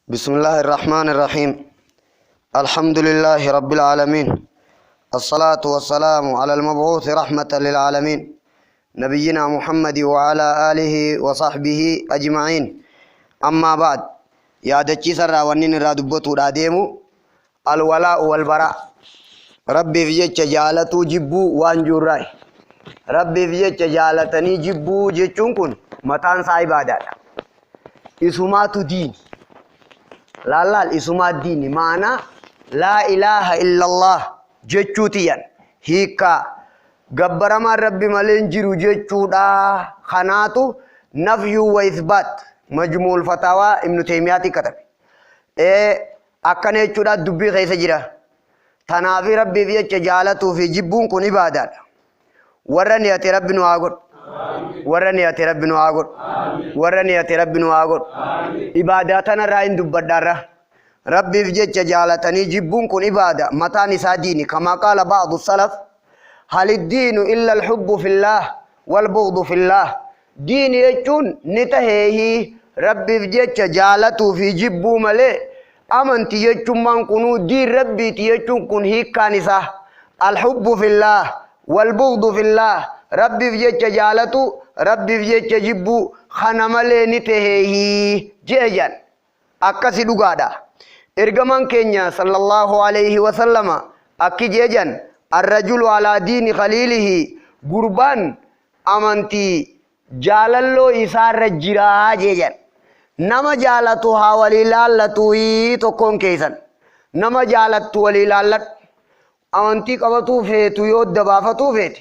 بسم الله الرحمن الرحيم. الحمد لله رب العالمين، الصلاة والسلام على المبعوث رحمة للعالمين، نبينا محمد وعلى آله وصحبه أجمعين. أما بعد، يا دچي سرا ونين را دبتو ديمو الولاء والبراء. ربي في جچ جالتو جبو وان جوراي. ربي في جچ جالتني جبو جچون كن متان سا عبادات اسماتو دين. لا اسمات دين معنى لا إله إلا الله جچوتيان هيكا گبرما ربي ملين جيرو جچودا خناتو نفي وإثبات مجموع الفتاوى ابن تيمية كتب. إيه أكن جچودا دبي خيس جرا تنافي ربي في جالتو في جبون كن عبادات ورني أتي ربي نواغر ورني أتي ربي نواغر ورني أتي ربي نواغر عباداتنا راين دبدارة ربي في جالتني جبون كن عبادة متان ساديني. كما قال بعض السلف: هل الدين إلا الحب في الله والبغض في الله؟ دين يجون نتهيه ربي في جالتو في جبو ملي أمنتي يجون من كنو دين ربي تيجون كن هيك كانسة الحب في الله والبغض في الله. ربي في جالتو ربي في جبو خنملي نتهيه جيجان أكسي دقادا. إرجمان كينيا صلى الله عليه وسلم أكي جيجان: الرجل على دين خليله. قربان أمنتي جاللو إسار جرا جيجان نما جالتو هاولي لالتو تكون كيسان نما جالتو ولي لالت أمنتي قبطو فيتو يود دبافتو فيت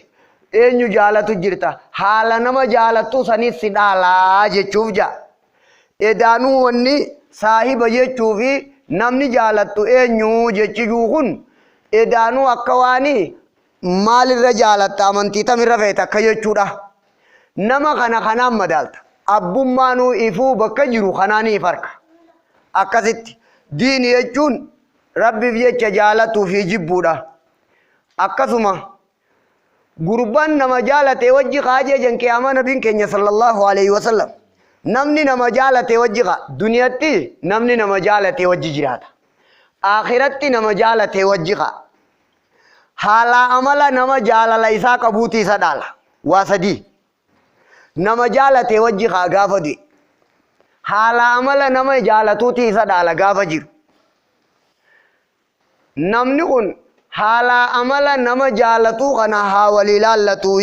eenyu jaalatu jirta haala nama jaalattu sanis si dhaalaa jechuuf jaa. Edaanuu wanni saahiba jechuu fi namni jaalattu eenyu jechuu kun edaanuu akka waani maalirra jaalatta amantii tamirra feeta akka jechuudha. Nama kana kanaan madaalta. Abbummaanuu ifuu bakka jiru kanaanii farka. Akkasitti diini jechuun rabbiif jecha jaalatuu fi jibbuudha. Akkasuma gurbaan nama jaalate wajji kaajee jan qiyaamaa nabiin keenya sallallahu alaihi wasallam namni nama jaalate wajji kaa duniyatti namni nama jaalate wajji jiraata. Akhiratti nama jaalate wajji kaa haala amala nama jaalala isaa qabuuti isa dhaala. Waa sadii nama jaalate wajji kaa gaafa du'e haala amala nama jaalatuuti isa dhaala gaafa jiru. Namni kun haala amala nama jaalatuu kana haa walii laallatuu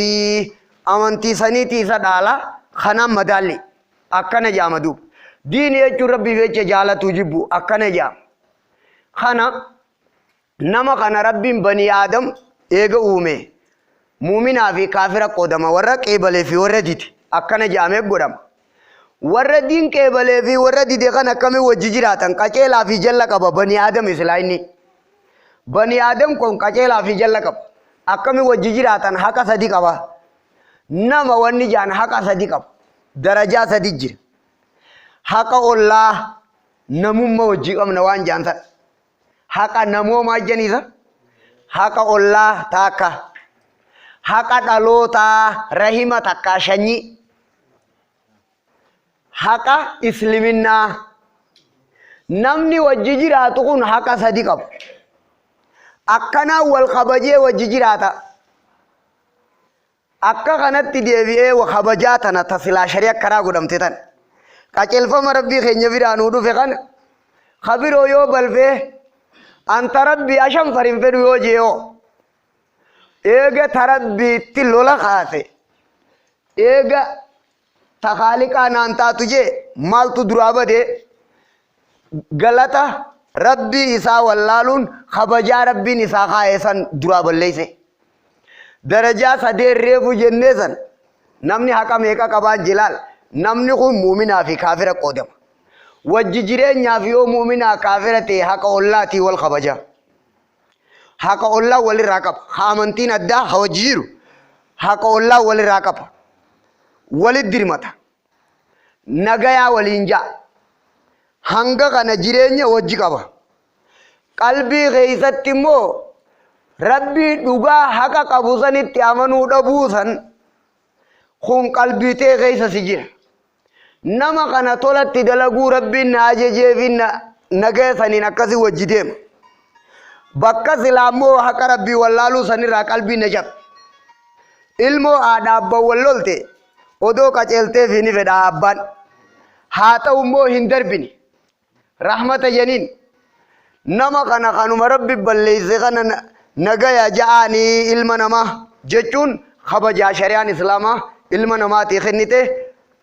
amantii saniiti isa dhaala kanaan madaalli akkana jaama duuba. Diini jechuun rabbiif jecha jaalatuu jibbu akkana jaama. Kana nama kana rabbiin banii aadam eega uume muuminaa fi kaafira qoodama warra qeebalee fi warra dide akkana jaamee godhama. Warra diin qeebalee fi warra dide kan akkamiin wajji jiraatan qaceelaa fi jalla qaba banii aadam islaa inni. Bani aadam kun qaceelaa fi jalla qaba. Akkamiin wajji jiraatan haqa sadi qaba. Nama wanni jaan haqa sadi qaba. Darajaa sadi jira. Haqa ollaa namummaa wajji qabna waan jaan sana. Haqa namoomaa janiisa. Haqa ollaa taakka. Haqa dhalootaa rahima takkaa shanyii. Haqa isliminnaa. Namni wajji jiraatu kun haqa sadi qaba. Akkanaan wal kabajee wajji jiraata. Akka kanatti deebi'ee kabajaa tana tasilaa shari'a karaa godhamte tan. Qaceelfama rabbii keenya biraa nuu dhufe kana kabiroo yoo balfee anta rabbii ashan farin fedhu yoo jeeyoo eega ta rabbiitti lola kaase eega ta haaliqaa naan taatu jee maaltu duraa badee galata rabbii isaa wallaaluun kabajaa rabbiin isaa kaa'e san duraa balleeyse. Darajaa sadeen reefu jennee san namni haqa meeqa qabaan jilaal namni kun muuminaa fi kaafira qoodama. Wajji jireenyaaf yoo muuminaa kaafira ta'e haqa ollaatii wal kabaja. Haqa ollaa walirraa qaba. Ha amantiin addaa ha wajji jiru haqa ollaa walirraa qaba. Walit dirmata. Nagayaa waliin ja'a. Hanga kana jireenya wajji qaba. Qalbii keessatti immoo rabbii dhugaa haqa qabu sanitti amanuu dhabuu san kun qalbii ta'e keessa si jira. Nama kana tolatti dalaguu rabbiin na ajajeefi na Nagaya saniin akkasi wajji deema. Bakka silaa immoo haqa Rabbii wallaaluu sanirraa qalbiin na cabe. Ilmoo haadha abbaan wal lolte odoo qaceelteefi ni fedha abbaan. Haa ta'u immoo hin darbini. Rahmata janiin. Nama kana kanuma Rabbi balleeyse kana nagaya ja'aanii ilma namaa jechuun kabajaa shari'aan Islaamaa ilma namaatii kennite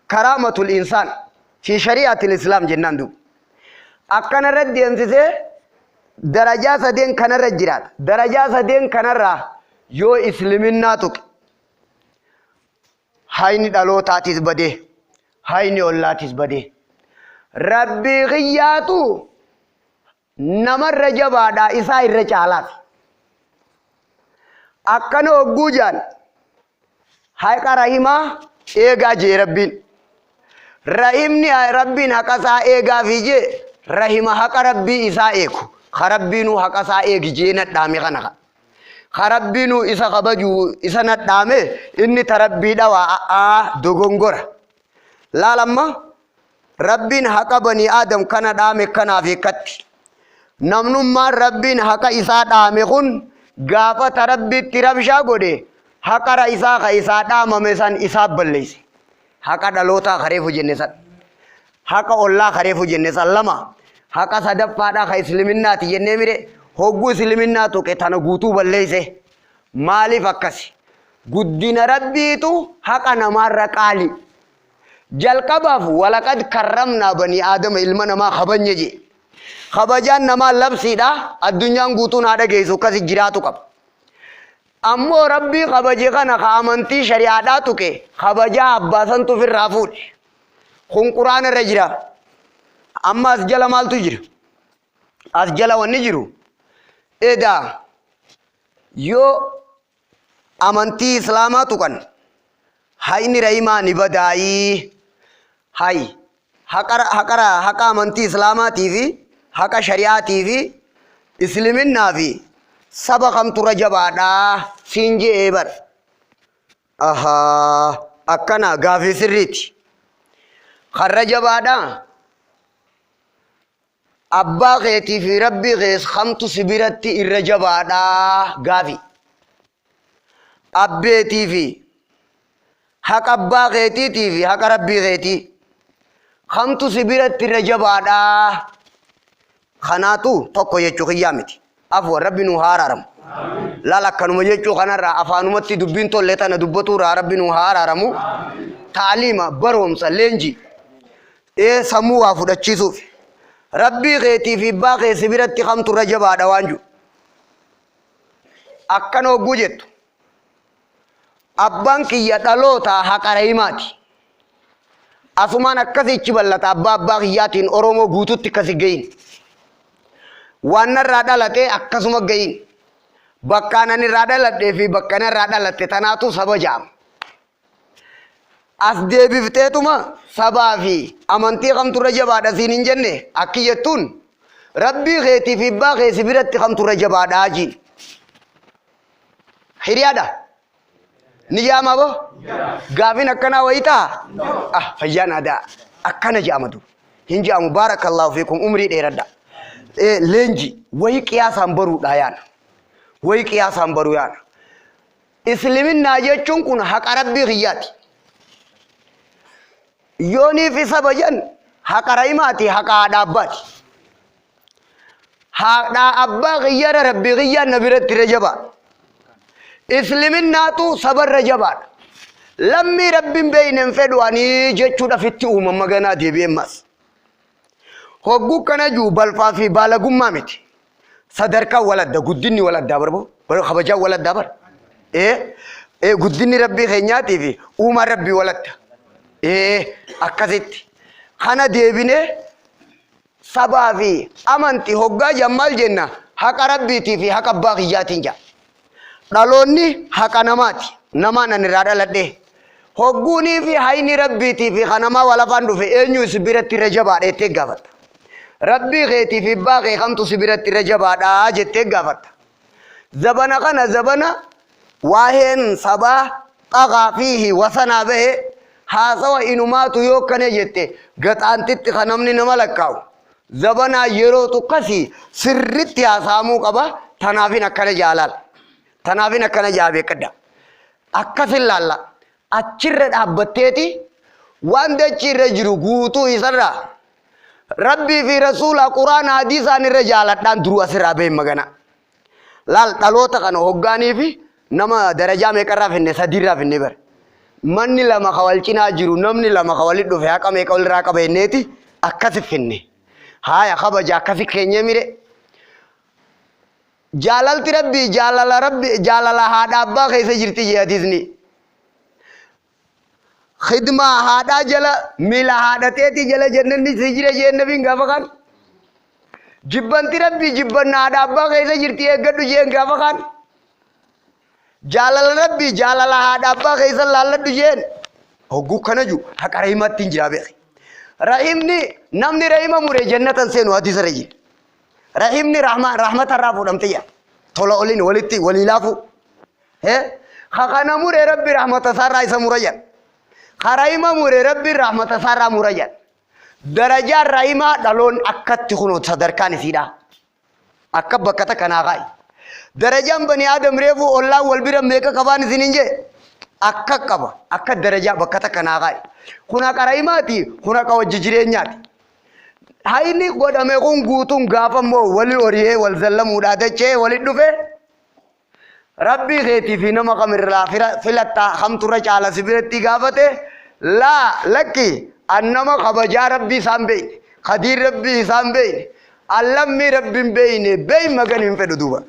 karaamatul insaan fi shari'atil Islaam jennaan duuba. Akkana irra deemsisee darajaa sadeen kanarra jiraata. Darajaa sadeen kanarraa yoo isliminnaa tuqe hayni dhalootaatis badee hayni ollaatis badee. Rabbii kiyyaatu namarra jabaadha isaa irra caalaaf. Akkana hogguu jaan haqa rahimaa eegaa jee Rabbiin. Rahimni Rabbiin haqa isaa eegaafii jee rahima haqa Rabbii isaa eegu. Ka Rabbiinuu haqa isaa eegi jee nadhaame kana ka. Ka Rabbiinuu isa kabaju isa nadhaame inni ta Rabbii dhawaa a'aa dogongora. Laal amma Rabbiin haqa banii Aadam kana dhaame kanaaf hiikkatti. Namnummaan Rabbiin haqa isaa dhaame kun gaafa ta Rabbiitti rabshaa godhe haqara isaa ka isaa dhaamame san isaaf balleeyse. Haqa dhalootaa ka reefu jenne san. Haqa ollaa ka reefu jenne san lama. Haqa sadaffaadhaa ka isliminnaati jennee mire hogguu isliminnaa tuqe tana guutuu balleeyse. Maaliif akkasi? Guddina Rabbiitu haqa namaarra qaali. Jalqabaaf walaqad karramnaa banii aadama ilma namaa kabanye jee. Kabajaan namaa labsiidha addunyaan guutuun haa dhageessu akkasi jiraatu qaba. Ammoo Rabbii kabaje kana ka amantii shari'aadhaa tuqe kabajaa abbaa santu ofirraa fuudhe. Kun quraana irra jira. Amma as jala maaltu jira? As jala wanni jiru edaa yoo amantii islaamaa tuqan hayni rahimaa ni badaayii hay haqa haqa haqa amantii islaamaatii fi haqa shari'aatii fi isliminnaa fi saba kamtu irra jabaadhaa siin je'ee bar ahaa akkana gaafii sirriiti karra jabaadhaa Abbaa keetii fi Rabbii kees kamtu si biratti irra jabaadha? Gaafi. Abbeetii fi haqa abbaa keetiitii fi haqa Rabbii keetii kamtu si biratti irra jabaadha? Kanaatu tokko jechuu kiyyaa miti. Afwan Rabbi nuu haa araaramu. Laal akkanuma jechuu kanarraa afaanumatti dubbiin tolle tana dubbatuurraa Rabbi nuu haa araaramu. Taaliima baroomsa leenjii. Ee sammuu waa fudhachiisuuf. Rabbii keetii fi abbaa kee si biratti kamtu irra jabaadha waan jiru. Akkana hogguu jettu. Abbaan kiyya dhaloota haqa rahimaati. Asumaan akkasichi bal'ata abbaa abbaa kiyyaatiin Oromoo guututti akkasi gahin. Waan narraa dhalate akkasuma gahin. Bakkaan ani irraa dhaladhee fi bakka narraa dhalatte tanaatu saba jaama. As deebifteetuma sabaa fi amantii kamtu irra jabaadha siin hin jenne akki jettuun Rabbii keetii fi abbaa kee si biratti kamtu irra jabaadha jiin. Hiriyaadha. Ni jaama boo? Gaafin akkanaa wayii ta'a? Ah fayyaan aadaa akkana je'ama dur. Hin je'amu baarakallaahu fiikum umrii dheeradha. Leenji wayii qiyaasaan baruudha yaana. Wayii qiyaasaan baruu yaana. Isliminnaa jechuun kun haqa Rabbii kiyyaati. Yooniif isa bajan haqa rahimaati haqa haadha abbaati. Haadha abbaa kiyyara Rabbii kiyyaan na biratti irra jabaa. Islaminnaatu sabarra jabaadha. Lammii Rabbiin beeyne hin fedhu ani jechuudhaaf itti uumama ganaa deebi'ee mas. Hogguu kana jiru balfaa fi baalagummaa miti. Sadarkaan wal adda guddinni wal addaa barbo kabajaan wal addaa bar. Ee ee guddinni rabbii keenyaatii fi uumaan rabbii wal adda. Ee akkasitti kana deebinee sabaa fi amantii hoggaa jan maal jenna haqa rabbiitii fi haqa abbaa kiyyaatiin jedha. Dhaloonni haqa namaati. Namaan ani irraa dhaladhee. Hogguunii fi hayni rabbiitii fi kanamaa wal afaan dhufe eenyu si biratti irra jabaadha jettee gaafatta. Rabbii keetii fi abbaa kee kamtu si biratti irra jabaadha jettee gaafatta. Zabana kana zabana waa'een sabaa xagaa fiihi wasanaa bahe haasawa inumaatu yoo akkana jette gaxaantitti kan namni nama lakkaa'u. Zabanaa yeroo tukkasi sirritti haasa'amuu qaba. Tanaafin akkana jaalaal. Tanaafin akkana jaa beekadha. Akkasin laalla. Achirra dhaabbatteeti waan dachiirra jiru guutuu isarraa Rabbii fi Rasuula Quraana hadiisaan irra jaaladhaan duruu asirraa bahe magana. Laal, dhaloota kana hoggaanii fi nama darajaa meeqarraa finne? Sadiirraa finne bara. Manni lama ka wal cinaa jiru, namni lama ka walit dhufe haqa meeqa walirraa qaba jenneeti akkasi finne. Haaya, kabaja akkasi keenyee mire. Jaalalti Rabbii jaalala Rabbi jaalala haadha abbaa keessa jirti jee hadiisni. Khidmaa haadhaa jala, miila haadha teetii jala jannanni si jira jeen nabiin gaafa kaan. Jibbanti Rabbii jibbanna haadha abbaa keessa jirti eeggadhu jeen gaafa kaan. Jaalala Rabbii jaalala haadha abbaa keessa laalladhu jeen. Hogguu kana jiru haqa rahimaatti hin jiraa beeki. Rahimni namni rahima mure jannatan seenu hadiisa irra jira. Rahimni rahmata irraa fuudhamte jira. Tola oliin walitti walii laafuu. Ka kana mure Rabbi rahmata isaarraa isa mura jedha. Ka rahima mure Rabbi rahmata isaarraa mura jedha. Darajaan rahimaa dhaloon akkatti kunoo sadarkaan isiidha. Akka bakka takka naa kaa'i. Darajaan bani Aadam reefuu ollaan wal bira meeqa qabaan isin hin jee? Akka qaba. Akka darajaa bakka takka naa kaa'i. Kun haqa rahimaati, kun haqa wajji jireenyaati. Hayni godhame kun guutuun gaafa immoo wali horiyee wal zallamuudhaa dachee wali dhufe, Rabbii keetii fi nama kamirraa filattaa, kamtu irra caala si biratti gaafate, laa, lakki, an nama kabajaa Rabbii isaan beeyne, kadiin Rabbii isaan beeyne, an lammii Rabbiin beeyne beey magan hin fedhu. Duuba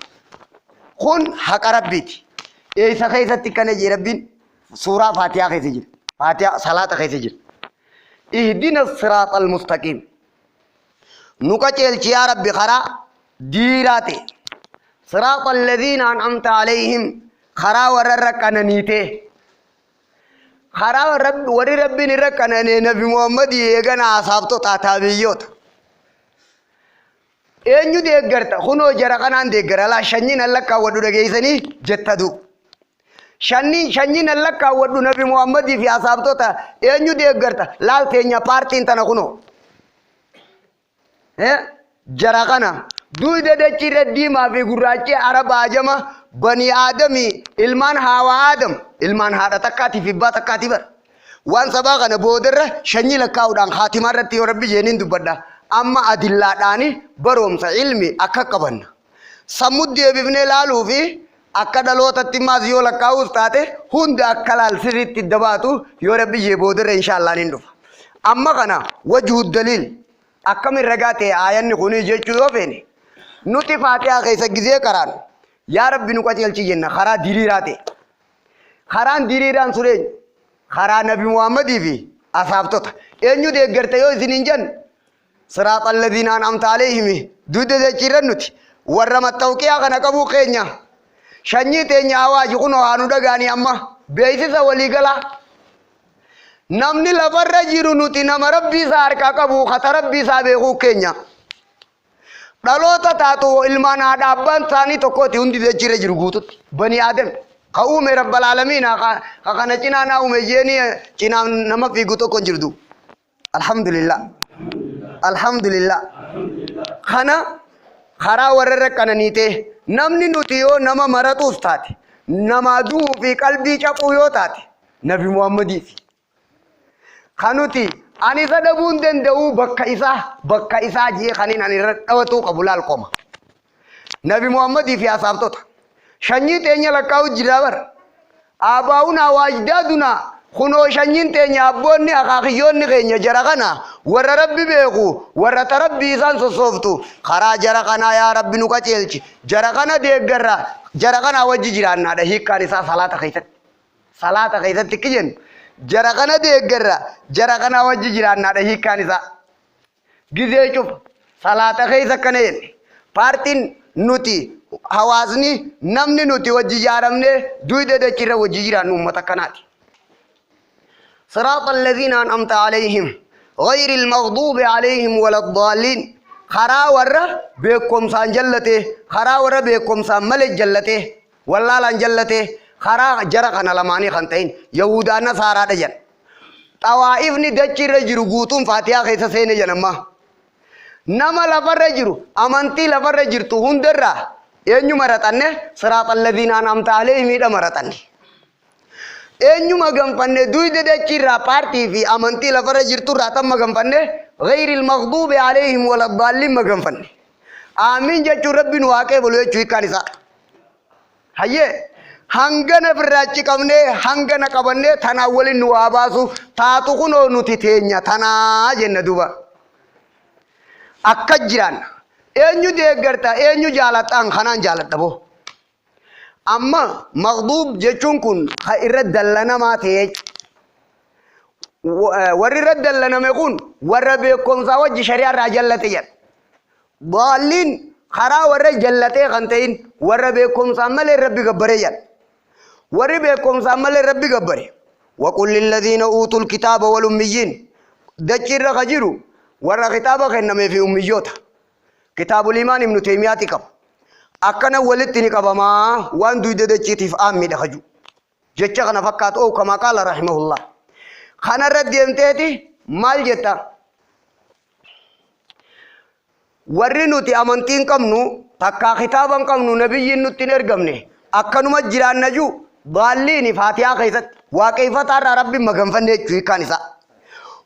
kun haqa Rabbiiti. Eessa keessatti kana jee Rabbiin? Suuraa Faatihaa keessa jira. Faatihaa salaata keessa jira. Ihdina siraaxal mustaqiim, nu qaceelchi yaa Rabbi karaa diiraa ta'e. Siraaxa alladhiina an'amta alayhim, karaa warra irra qananiitee. Karaa warri Rabbiin irra qananee Nabi Muhammadii eegana asaabtota taabiyyoota. Eenyu deeggarta? Kunoo jara kanaan deeggara. Laa, shanyiin an lakkaawwadhu dhageessanii jetta duuba. Shanyiin an lakkaawwadhu Nabi Muhammadii fi asaabtota. Eenyu deeggarta? Laal, teenya paartiin tana kunoo. Jara kana duyda dachiirra diimaa fi gurraachi, araba, ajama, banii aadamii, ilmaan haawaa Aadam, ilmaan haadha takkaatii fi abbaa takkaatii bara. Waan sabaa kana boodarra shanyii lakkaa'uudhaan haatimaa irratti yoo Rabbi jeeniin dubbadha. Amma adillaadhaani baroomsa ilmi akka qabanna. Sammuu deebifnee laaluu fi akka dhalootatti maas yoo lakkaa'uus taate hunda akka laal sirriitti dabaatu yoo Rabbi jee boodarra inshaallaan hin dhufa. Amma kana wajhu daliil akkamin ragaa ta'e aayanni kuni jechuu yoo feene, nuti Faatihaa keessa gizee qaraanu yaa Rabbi nu qajeelchi jenna karaa diriiraa ta'e. Karaan diriiraan sun eenyu? Karaa Nabi Muhammadii fi asaabtota. Eenyu deeggarta yoo isin hin jennu, siraaxa alladhiina an'amta alayhim dugda dachiirran nuti warra mattawqiyaa kana qabuu keenya. Shanyii teenya hawaaji kunoo haa nu dhagaanii amma beeksisa waliigalaa. Namni lafarra jiru nuti nama Rabbii isaa harkaa qabu kata Rabbii isaa beekuu keenya. Dhaloota taatu ilmaan haadha abbaan isaanii tokkooti hundi dachiirra jiru guututti. Bani Aadam. Ka uume Rabbal Aalamiin, ka kana cinaa naa uume jeeni cinaa nama fiigu tokko hin jirtu. Alhamdulillah. Alhamdulillah. Kana karaa warra irra qananiitee namni nuti yoo nama maratuus taate, namaa du'uu fi qalbii caphuu yoo taate, Nabi Muhammadiifi. Kan nuti ani isa dhabuu hin danda'u, bakka isaa jee kanin ani irra dhawatuu qabu laal qoma. Nabi Muhammadii fi asaabtota. Shanyii teenya lakkaa'u jira bara. Aabaa'unaa waajdaadunaa kunoo shanyiin teenya, abboonni akaakiyyoonni keenya jara kana, warra Rabbi beeku, warra ta Rabbi isaan sossooftu. Karaa jara kanaa yaa Rabbi nu qaceelchi, jara kana deeggarra, jara kanaa wajji jiraannaadha hiikkaan isaa. Salaata keessatti, salaata keessatti ikki jennu jara kana deeggarra, jara kanaa wajji jiraannaadha hiikkaan isaa. Gizee cufa salaata keessa akkana jenne. Paartiin nuti, hawaasni, namni nuti wajji ijaaramnee duyda dachirra wajji jiraannu uummata akkanaati. صراط الذين أنعمت عليهم غير المغضوب عليهم ولا الضالين، karaa warra beekumsaan jallate, karaa warra beekumsaan malee jallate, wallaalaan jallate, karaa jara kana lamaanii kan ta'in Yahudaan Nasaaraadha jedhan. Xawaa'ifni dachii irra jiru guutuun Faatihaa keessa seene jedhan amma. Nama lafarra jiru, amantii lafarra jirtu hundarraa eenyu maraxanne? Siraaxa alladhiina an'amta aleeyhimidha maraxanne. Eenyu maganfanne? Duyda dachiirraa paartii fi amantii lafarra jirturraa tan maganfanne? Ghayril maghduubi aleeyhim waladdaalliin maganfanne. Aamiin jechuun Rabbi nu haa qeebalu jechuu hiikkaan isaa. Hayyee, hangana firraa achi qabnee, hangana qabannee, tanaan waliin nu haa baasu, taatu kunoo nuti teenya tanaa jenna duuba. Akka jiraanna. Eenyu deeggarta, eenyu jaalattaan? Kanaan jaaladha boo. Amma maghduub jechuun kun ka irra dallanamaa ta'e, warri irra dallaname kun warra beekumsaa wajji shari'aa irraa jallate jedha. Daalliin karaa warra jallatee kan ta'in, warra beekumsaan malee Rabbi gabbaree jedha. Warri beekumsaan malee Rabbi gabbare. Waqul lilladhiina uutul kitaaba wal ummiyyiin, dachii irra ka jiru warra kitaaba kennamee fi ummiyyoota. Kitaabul Imaan Ibnu Teeymiyaati qaba. Akkana walitti ni qabamaa, waan duyda dachiitiif aammiidha kaju. Jecha kana fakkaatu, oo kamaa qaala rahimahullah. Kanarra deemteeti maal jetta? Warri nuti amantii hin qabnu, takkaa kitaaba hin qabnu, nabiyyiin nutti hin ergamne, akkanuma jiraanna juu, daalliini Faatihaa keessatti waaqeeffataa irraa Rabbiin maganfanne jechuu hiikkaan isaa.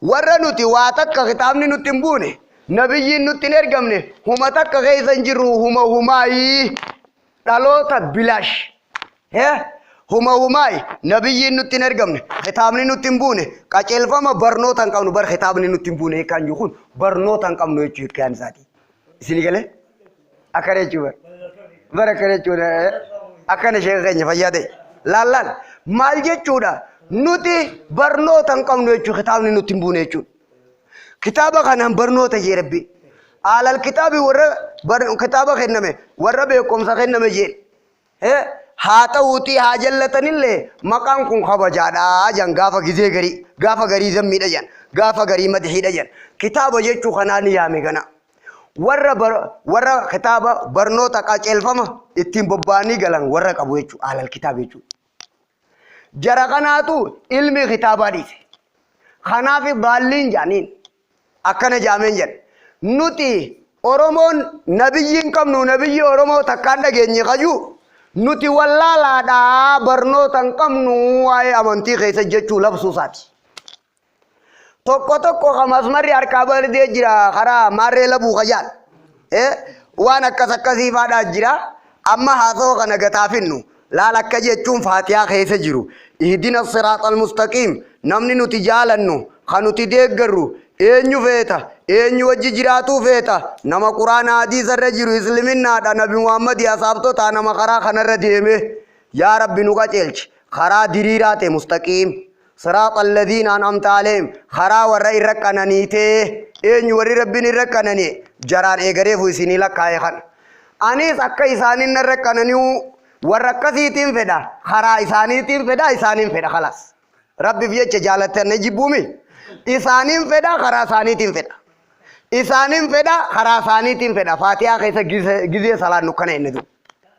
Warra nuti waa takka kitaabni nutti hin buune, nabiyyiin nutti hin ergamne, huma takka keessa hin jirru, huma humaayii, dhaloota bilaash. Huma humaayi, nabiyyiin nutti hin ergamne, kitaabni nutti hin buune, qajeelfama barnoota hin qabnu. Bar kitaabni nutti hin buune hiikkaan jiru kun barnoota hin qabnu jechuu hiikkaan isaati. Isinii galee? Akkana jechuu bar. Bara akkana jechuudha. Akkana sheeka keenya fayyaa ta'e. Laal laal, maal jechuudha? Nuti barnoota hin qabnu jechuu, kitaabni nutti hin buune jechuudha. Kitaaba kanaan barnoota jee Rabbi. Aalal kitaabi, warra kitaaba kenname, warra beekumsa kenname jee. Haa ta'uutii haa jallatanillee, maqaan kun kabajaadha jan gaafa gizee garii, gaafa garii zammiidha jan, gaafa garii madhiidha jan. Kitaaba jechuu kanaa ni yaame gana. Warra kitaaba barnoota qajeelfama ittiin bobba'anii galan warra qabu jechuu, aalal kitaaba jechuu. Jara kanaatu ilmi kitaabaa dhiise. Kanaaf baalliin jaaniin. Akkana jaameen jedhe. Nuti Oromoon nabiyyi hin qabnu, nabiyyi Oromoo takkaan dhageenye kajuu, nuti wallaalaadha, barnoota hin qabnu waa'ee amantii keessa jechuu labsuu isaati. Tokko tokko kan masmarri harkaa bardee jira, karaa maarree labuu kajaan. Waan akkas akkasii faadhaa jira. Amma haasawa kana gataafinnu. Laal, akka jechuun Faatihaa keessa jiru. Ihdina siraaxal mustaqiim. Namni nuti jaalannu, kan nuti deeggarru eenyu feeta? Eenyu wajji jiraatuu feeta? Nama Quraana hadiisa irra jiru, isliminnaadha, Nabi Muhammadi, asaabtotaa, nama karaa kanarra deeme. Yaa Rabbi, nu qaceelchi. Karaa diriiraa ta'e, mustaqiim. Siraaxa alladhiina an'amta alayhim, karaa warra irra qananiitee. Eenyu warri Rabbiin irra qananie? Jaraan eegareefu isinii lakkaa'e kana. Anis akka isaanin narra qanani'uu warra akkasiitiin fedha, karaa isaaniitiin fedha, isaaniin fedha, kalaas. Rabbiif jecha jaalattan jibbuumi. Isaaniin fedha, karaa isaaniitiin fedha. Isaaniin fedha, karaa isaaniitiin fedha. Faatihaa keessa gizee salaannu kana inni du'u.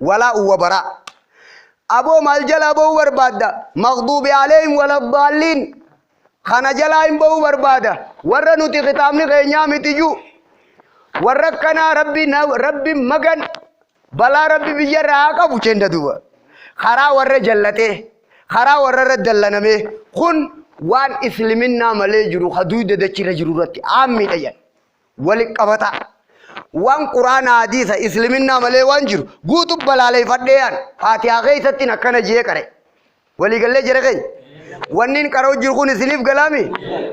Walaa uwwa baraa. Aboo, maal jalaa ba'uu barbaadda? Maghduubi aleeyhim waladdaalliin. Kana jalaa hin ba'uu barbaada. Warra nuti kitaabni keenyaa miti juu. Warra akkanaa Rabbi, Rabbi magan, balaa Rabbi biyya irraa haa qabu jenda duuba. Karaa warra jallatee, karaa warra irra dallanamee kun waan isliminnaa malee jiru, ka duyda dachirra jiru irratti aammiidha jedhan. Wali qabataa. Waan Quraana hadiisa isliminnaa malee waan jiru guutuu balaaleeffadhee an Faatihaa keessatti akkana jee qare. Waliigallee jara keenya? Wanni qara'u jiru kun isiniif galaami?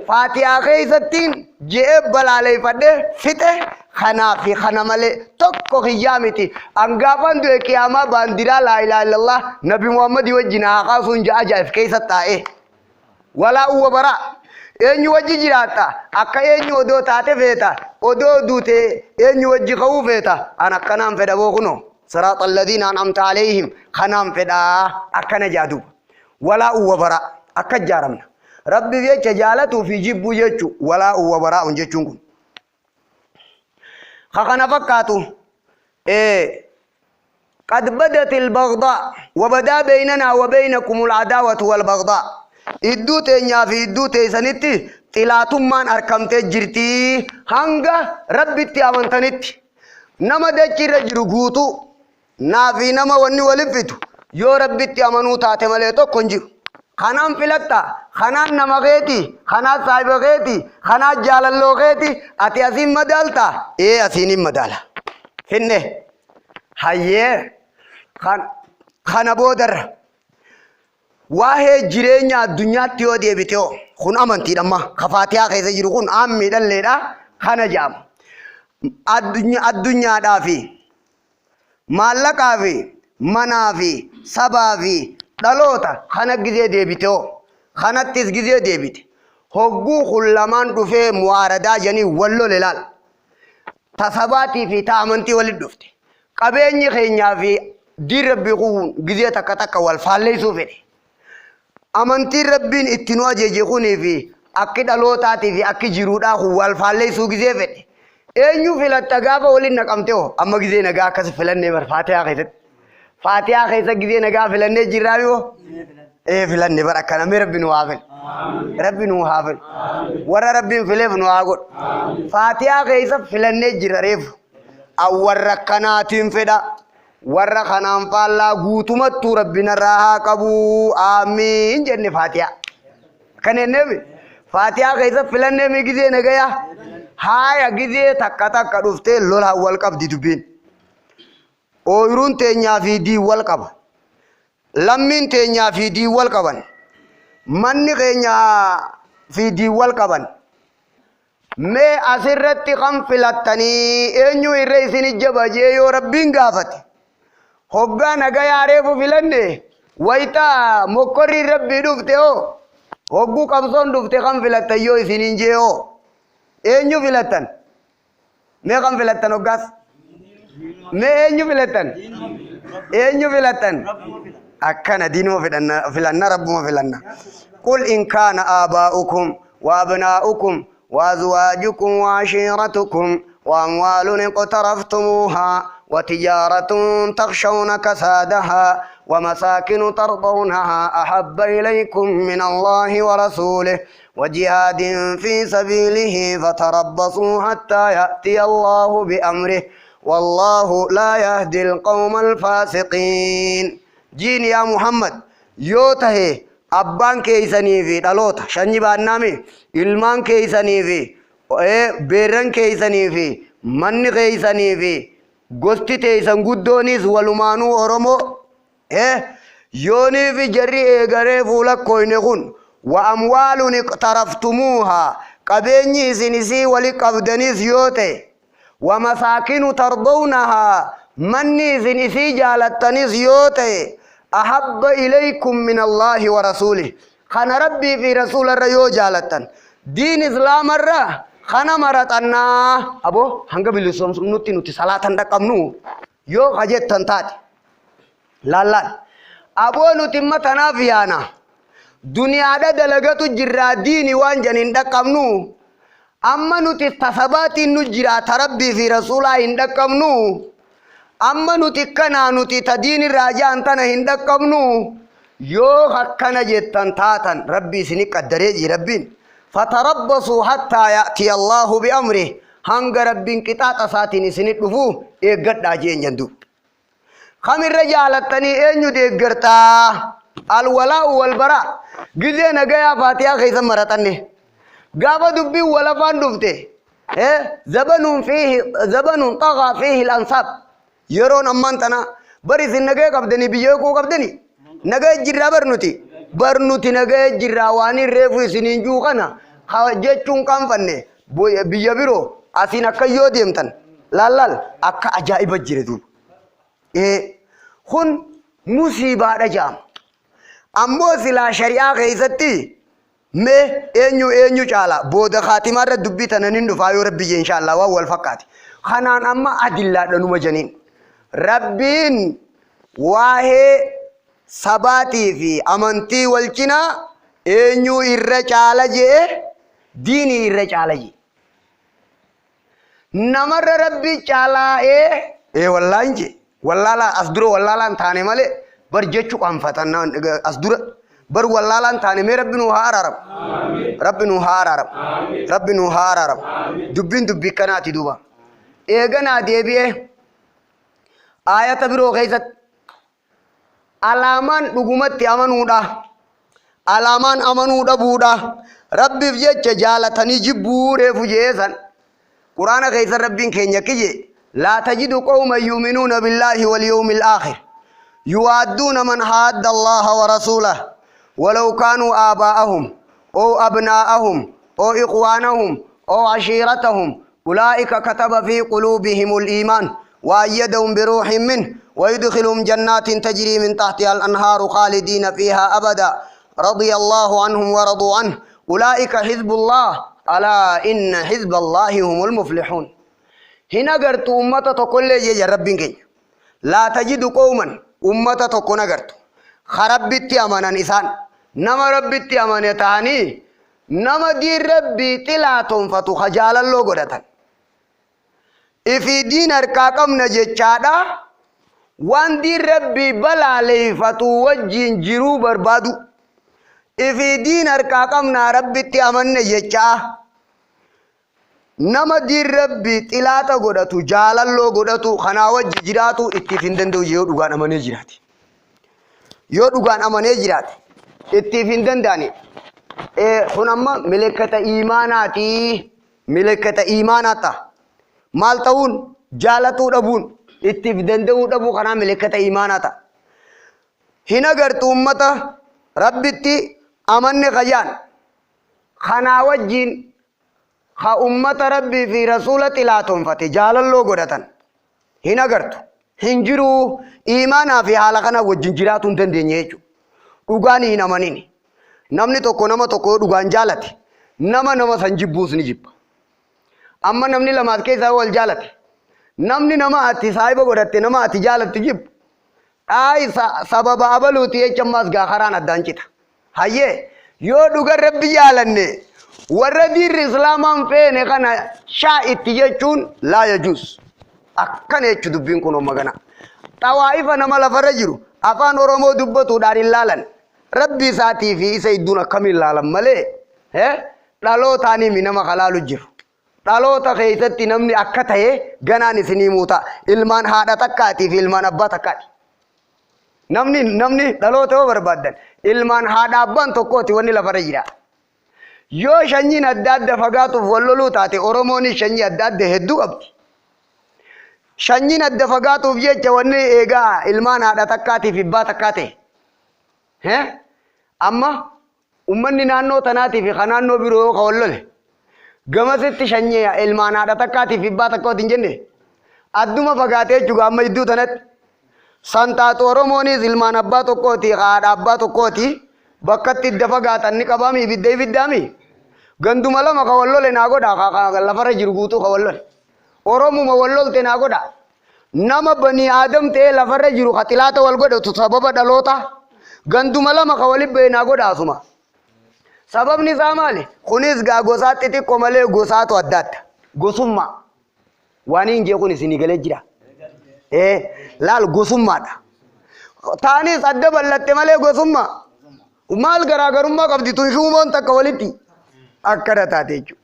Faatihaa keessattiin je'ee balaaleeffadhee fixe. Kanaa fi kana malee tokko kiyyaa miti. Angaafaan du'e qiyaamaa baandiraa laa ilaaha illallah Nabi Muhammadii wajjin haa kaasuun ja'a jaa'if keessa taa'ee. Walaa uwwa baraa. Eenyu wajji jiraatta? Akka eenyu odoo taate feeta? Odoo duute eenyu wajji ka'uu feeta? An akkanaan fedha boo kunoo. Siraaxa alladhiina an'amta alayhim kanaan fedhaa, akkana jaa duuba. Walaa uwwa baraa. Akka ijaaramna. Rabbi jecha jaalatuu fi jibbuu jechu walaa uwwa baraa'uun jechuun kun. Ka kana fakkaatu, قد بدت البغضاء وبدا بيننا وبينكم العداوة والبغضاء، idduu teenyaa fi idduu teessanitti Xilaatummaan arkamtee jirti hanga Rabbitti amantanitti. Nama dachiirra jiru guutuu naafi nama wanni waliin fitu yoo Rabbitti amanuu taate malee tokko hin jiru. Kanaan filatta, kanaan nama keeti, kanaan saahiba keeti, kanaan jaalalloo keeti, ati asiin madaalta? Ee, asiin hin madaala. Finne hayyee, kana boodarra waa'ee jireenya addunyaatti yoo deebite hoo, kun amantiidha amma ka Faatihaa keessa jiru kun aammi dhalleedha kana jedhama. Addunyaadhaa fi maallaqaa fi manaa fi sabaa fi dhaloota kana gizee deebite hoo, kanattis gizee deebite, hogguu kun lamaan dhufee mu'aaradaa jedhanii wal lole laal. Ta sabaatii fi ta amantii walitti dhufte. Qabeenyi keenyaa fi diin Rabbii kun gizee takka takka wal faalleessuu fedhe. Amantiin Rabbiin itti nu ajaje kunii fi akki dhalootaatii fi akki jiruudhaa kun wal faalleessuu gizee fedhe. Eenyu filatta gaafa waliin naqamte hoo? Amma gizee nagaa akkas filannee bar Faatihaa keessatti. Faatihaa keessa gizee nagaa filannee jirraa yoo? Ee, filanne bar akkana. Mee Rabbi nu haa filu. Rabbi nu haa filu. Warra Rabbiin fileef nu haa godhu. Faatihaa keessa filannee jirra reefu. Warra akkanaatiin fedha. Warra kanaan faallaa guutumattuu Rabbi narraa haa qabu. Aamiin jenne Faatihaa. Kan jenneemi Faatihaa keessa filannee mi gizee nagayaa? Haaya, gizee takka takka dhuftee lolaan wal qabdi dubbiin. Ooyiruun teenyaa fi diin wal qaba. Lammiin teenyaa fi diin wal qaban. Manni keenya fi diin wal qaban. Mee asirratti kan filattanii, eenyu irra isin ijjaba jee yoo Rabbiin gaafate? Hoggaa nagayaa reefu filanne, wayita mokkorri Rabbii dhufte hoo, hogguu qabsoon dhufte kan filattan yoo isiniin jee hoo, eenyu filattan? Mee kan filattan hoggaas? Mee eenyu filattan? Eenyu filattan? Akkana diinuma filanna, Rabbuma filanna. قل إن كان آباؤكم وأبناؤكم وأزواجكم وعشيرتكم وأموال اقترفتموها وتجارة تخشون كسادها ومساكن ترضونها أحب إليكم من الله ورسوله وجهاد في سبيله فتربصوا حتى يأتي الله بأمره والله لا يهدي القوم الفاسقين. جين يا محمد، yoo tahe abbaan keeysanii fi dhaloota shanyi baannaami, ilmaan keeysanii fi beerran keeysanii fi manni keeysanii fi gosti teeysan guddoonis walumaanuu Oromoo yoonii fi jarri eegaree fuula koyne kun, wa amwaalun iqtaraftumuuhaa, qabeenyi isin isii wali qabdanis yoo ta'e, wa masaakinu tardawnahaa, manni isin isii jaalattanis yoo ta'e, ahabba ilaykum min Allaahi wa rasuulih, kana Rabbii fi rasuularra yoo jaalattan, diin Islaamarra kana maraxannaa, abo hanga bilisoomsumnutti nuti salaatan dhaqqabnu yoo kajettan taate, laallaan aboo nuti imma tanaaf yaana, duniyaadha dalagatu jirraa, diini waan jan hin dhaqqabnu, amma nuti tasabaatiin nu jira, ta Rabbii fi rasuulaa hin dhaqqabnu, amma nuti kanaa nuti ta diin irraa jaan tana hin dhaqqabnu yoo akkana jettan taatan, Rabbi isini qaddaree ji Rabbiin, fatarabbasuu hattaa ya'tiya Allaahu bi'amrih, hanga Rabbiin qixaaxa isaatiin isini dhufu eeggadhaa jeen jandu. Kamirra jaalattanii, eenyu deeggartaa? Alwalaa'u walbaraa gizee nagayaa Faatihaa keessa maraxanne, gaafa dubbiin walafaan dhufte, zabanuun fiihi zabanuun xagaa fiihi al-ansaab, yeroon ammaan tana bar isin nagaya qabdanii, biyya koo qabdanii nagaya jirraa, bar nuti, bar nuti nagaya jirraa, waan hin reefu isiniin juu kana jechuun qaanfanne. Biyya biroo asiin akka yoo deemtan laal akka ajaa'iba jira duuba. Kun musiibaadha jedhama. Ammoo silaa shari'aa keessatti mee eenyu eenyu caala? Booda kaatimaa irra dubbii tana nin dhufaa yoo Rabbi jee, inshaallah, waan wal fakkaate. Kanaan amma adillaadha numa janiin. Rabbiin waa'ee sabaatii fi amantii wal cinaa eenyu irra caala jee? Diinii irra caala jee. Namarra Rabbi caalaa ee wallaahin jee, wallaalaa as dura wallaalaan taane malee bar jechuu qaanfatan as dura. Bar wallaalaan taane mee Rabbi nuu haa araaramu. Rabbi nuu haa araaramu. Rabbi nuu haa araaramu. Dubbiin dubbii kanaati duuba. Eeganaa deebi'ee aayata biroo keessatti alaamaan dhugumatti amanuudha. Alaamaan amanuu dhabuudha. Rabbiif jecha jaalatanii jibbuu reefu jeesan. Quraana keessa Rabbiin keenya kiyye laa tajidu qawman yu'minuuna billaahi wal yawmil aakhir yuwaadduuna man haadda Allaaha wa rasuulah walaw kaanuu aabaa'ahum ow abnaa'ahum ow ikhwaanahum ow ashiiratahum ulaa'ika kataba fi quluubihimul iimaan وأيدهم بروح منه ويدخلهم جنات تجري من تحتها الأنهار خالدين فيها أبدا رضي الله عنهم ورضوا عنه أولئك حزب الله ألا إن حزب الله هم المفلحون. هنا قرت أمة تقول لي يا ربي كي لا تجد قوما أمة تكون قرت خربت أمانا إنسان نما ربت أمانة تاني نما دي ربي تلاتهم فتو خجال الله قدتن إفي دين أركاكم نجتشادا وان دي ربي بلا ليفتو وجين جرو بربادو إفي دين أركاكم نا ربي تأمن نجتشا نما دي ربي تلاتا قدتو جال الله قدتو خنا وجه جراتو اتفين دندو يو دوغان أمني جراتي يو دوغان أمني جراتي اتفين دنداني إيه خنما ملكة إيماناتي ملكة إيماناتا maal ta'uun jaalatuu dhabuun ittiif danda'uu dhabuu kanaa milikkata iimaanaa ta'a. Hin agartu ummata Rabbitti amanne qayyaan kanaa wajjiin ka ummata Rabbii fi rasuula xilaatonfate jaalalloo godhatan hin agartu. Hin jiruu iimaanaa fi haala kana wajjin jiraatuu hin dandeenye jechuudha. Dhugaan hin amanini. Namni tokko nama tokko yoo dhugaan jaalate nama nama san jibbuus ni jibba. Amma namni lamaas keessaa wal jaalate namni nama ati saahiba godhatte nama ati jaalattu jibbu dhaayi sababa abaluuti jecha ammaas gaa karaan addaan cita. Hayyee yoo dhugan Rabbi jaalanne warra diirri islaamaan feene kana shaa itti jechuun laa yajuus. Akkana jechu dubbiin kun amma gana. Xawaa'ifa nama lafarra jiru afaan Oromoo dubbatuudhaan hin laalan. Rabbi isaatii fi isa idduun akkamiin laalan malee dhalootaanii nama kalaalu jiru. Dhaloota keessatti namni akka ta'e ganaan isinii muuta. Ilmaan haadha takkaatii fi ilmaan abbaa takkaati. Namni dhaloota yoo barbaaddan ilmaan haadha abbaan tokkooti wanni lafarra jira. Yoo shanyiin adda adda fagaatuuf wal loluu taate Oromoonis shanyii adda adda hedduu qabdi. Shanyiin adda fagaatuuf jecha wanni eegaa ilmaan haadha takkaatii fi abbaa takkaa ta'e. Amma ummanni naannoo tanaatii fi kan naannoo biroo yoo ka wal lole gamasitti shanyii ilmaan haadha takkaatii fi abbaa takkaati hin jenne adduma fagaatee jechuudha amma iddoo tanatti. Santaatu Oromoonis ilmaan abbaa tokkooti haadha abbaa tokkooti bakkatti idda fagaatan ni qabaami ibidda ibiddaami. Ganduma lama ka wal lole naa godha lafarra jiru guutuu ka wal lole. Oromuma wal lolte naa godha. Nama banii aadam ta'ee lafarra jiru ka xilaata wal godhatu sababa dhaloota ganduma lama ka walitti ba'e naa godha asuma. Sababni isaa maali? Kunis gaa gosaa xixiqqoo malee gosaatu adda adda. Gosummaa. Waan hin jee kun isinii galee jira. Laal gosummaadha. Taanis adda bal'atte malee gosummaa. Maal garaagarummaa qabdi tun shuumoon takka walitti akkana taate jechuudha.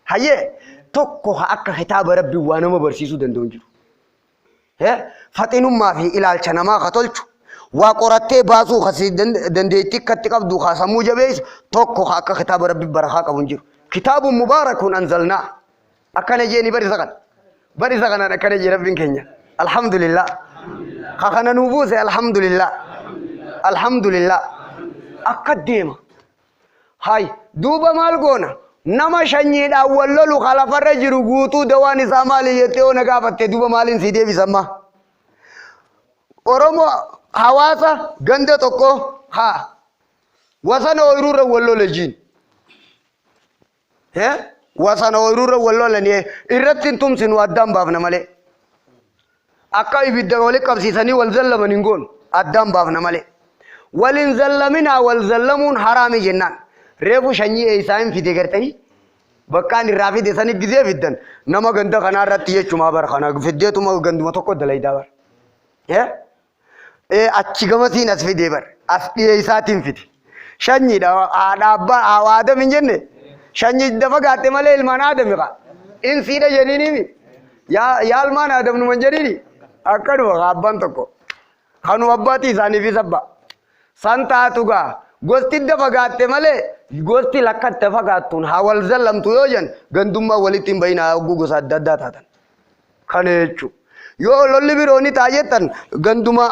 Hayyee tokko akka kitaaba Rabbii waa nama barsiisuu danda'u hin jiru. Faxinummaa fi ilaalcha namaa ka tolchu waa qorattee baasuu ka si dandeettii akkatti qabdu ka sammuu jabeessu tokko akka kitaaba Rabbii barakaa qabu hin jiru. Kitaabun mubaarakun anzalnaa. Akkana jeeni barisa kana. Barisa kanaan akkana jee Rabbiin keenya. Alhamdulillah. Ka kana nuu buuse alhamdulillah. Alhamdulillah. Akka deema. Hay duuba maal goona? Nama shanyiidhaan wal lolu ka lafarra jiru guutuu dawaan isaa maali jettee yoo na gaafatte duuba maaliin sii deebisamma? Oromoo hawaasa ganda tokko haa wasana ooyiruurra wal lole jiin. Wasana ooyiruurra wal lolanii irratti hin tumsinu addaan baafna malee. Akka ibidda walitti qabsiisanii wal zallaman hin goonu addaan baafna malee. Wal hin zallaminaa wal zallamuun haraami jennaan. Reefu shanyii eessaa hin fide gartanii? Bakkaan irraa fide sani gizee fiddan nama ganda kanaa irratti jechumaa bara kana fiddeetuma ganduma tokko dalaydaa bara. Achi gamasiin as fide bara as dhiyeessaatiin fide. Shanyiidha haadha abbaa hawa Aadam hin jenne. Shanyi idda fagaatte malee ilmaan Aadami kaa. Insiidha jeniinimi. Yaa yaa ilmaan Aadam numa hin jedhini. Akkanuma kaa abbaan tokko. Kanuma abbaatii isaaniifis abbaa. San taatu gaa gosti idda fagaatte malee gosti lakkatte fagaattuun haa wal zallamtu yoo jan gandummaa walitti hin bayinaa hogguu gosa adda addaa taatan. Kana jechuun yoo lolli biroo ni ta'a jettan ganduma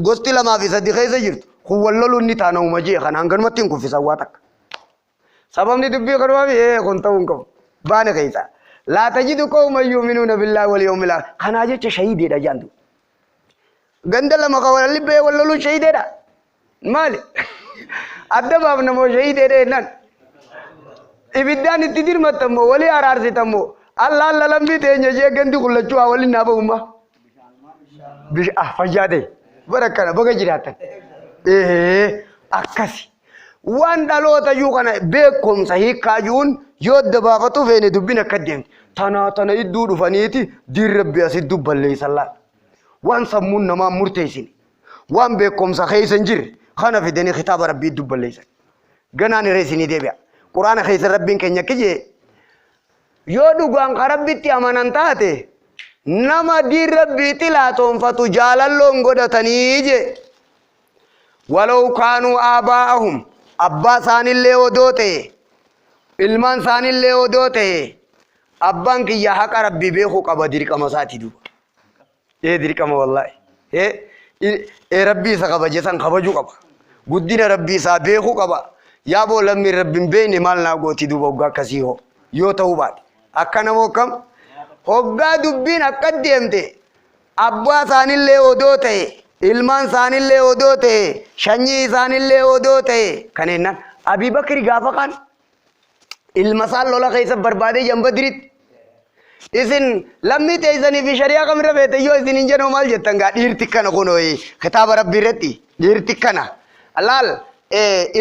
gosti lamaa fi sadi keessa jirtu kun wal loluun ni ta'a namuma jee kana hanganumatti hin kuffisan waa takka. Sababni dubbii kanumaa fi ee kun ta'uu hin qabu. Baane keessa. Laa tajidu qawman yu'minuuna billaahi wal yawmil aakhir. Kanaa jecha shahiideedha jaantu. Ganda lama kan wal libbee wal loluun shahiideedha. Maali? Adda baafna moo shahiideedha jennaan. Ibiddaan itti dirmattan moo walii araarsitan moo alla alla lammii teenya jee gandi kun lachuu haa waliin naa ba'ummaa. Ah fayyaa ta'e bara kana baga jiraattan. Ee akkasi. Waan dhaloota iyyuu kana beekumsa hiikkaa iyyuun yoo adda baafatu feene dubbin akka deemti. Tanaa tana idduu dhufaniiti diin rabbi asitti balleessan laal. Waan sammuun namaa hin murteessine. Waan beekumsa keessa hin jirre kana fidanii kitaaba rabbii idduu balleessan. Ganaan irra isinii deebi'a. Quraana keessa rabbiin keenya akki jee yoo dhugaan ka rabbitti amanan taate nama diin rabbii xilaatoonfatu jaalalloon godhatanii jee. Walaw kaanuu aabaa'ahum abbaa isaanillee odoo ta'e ilmaan isaanillee odoo ta'e abbaan kiyya haqa rabbii beekuu qaba dirqama isaati duuba. Ee dirqama wallaahi. Ee ee rabbii isa kabaje san kabajuu qaba. Guddina rabbii isaa beekuu qaba. Yaa boo lammiin rabbi hin beekne maal naa gooti duuba hoggaa akkasii hoo yoo ta'uu baate. Akka namoo kam hoggaa dubbiin akka deemte abbaa isaanillee odoo ta'e ilmaan isaanillee odoo ta'e shanyii isaanillee odoo ta'e kan jennaan Abii Bakri gaafa kaan ilma isaan lola keessa barbaadee jan badiritti isin lammii teessanii fi shari'aa kamirra feete yoo isin hin jedhu maal jettan gaa dhiirti kana kunoo kitaaba rabbii irratti dhiirti kana laal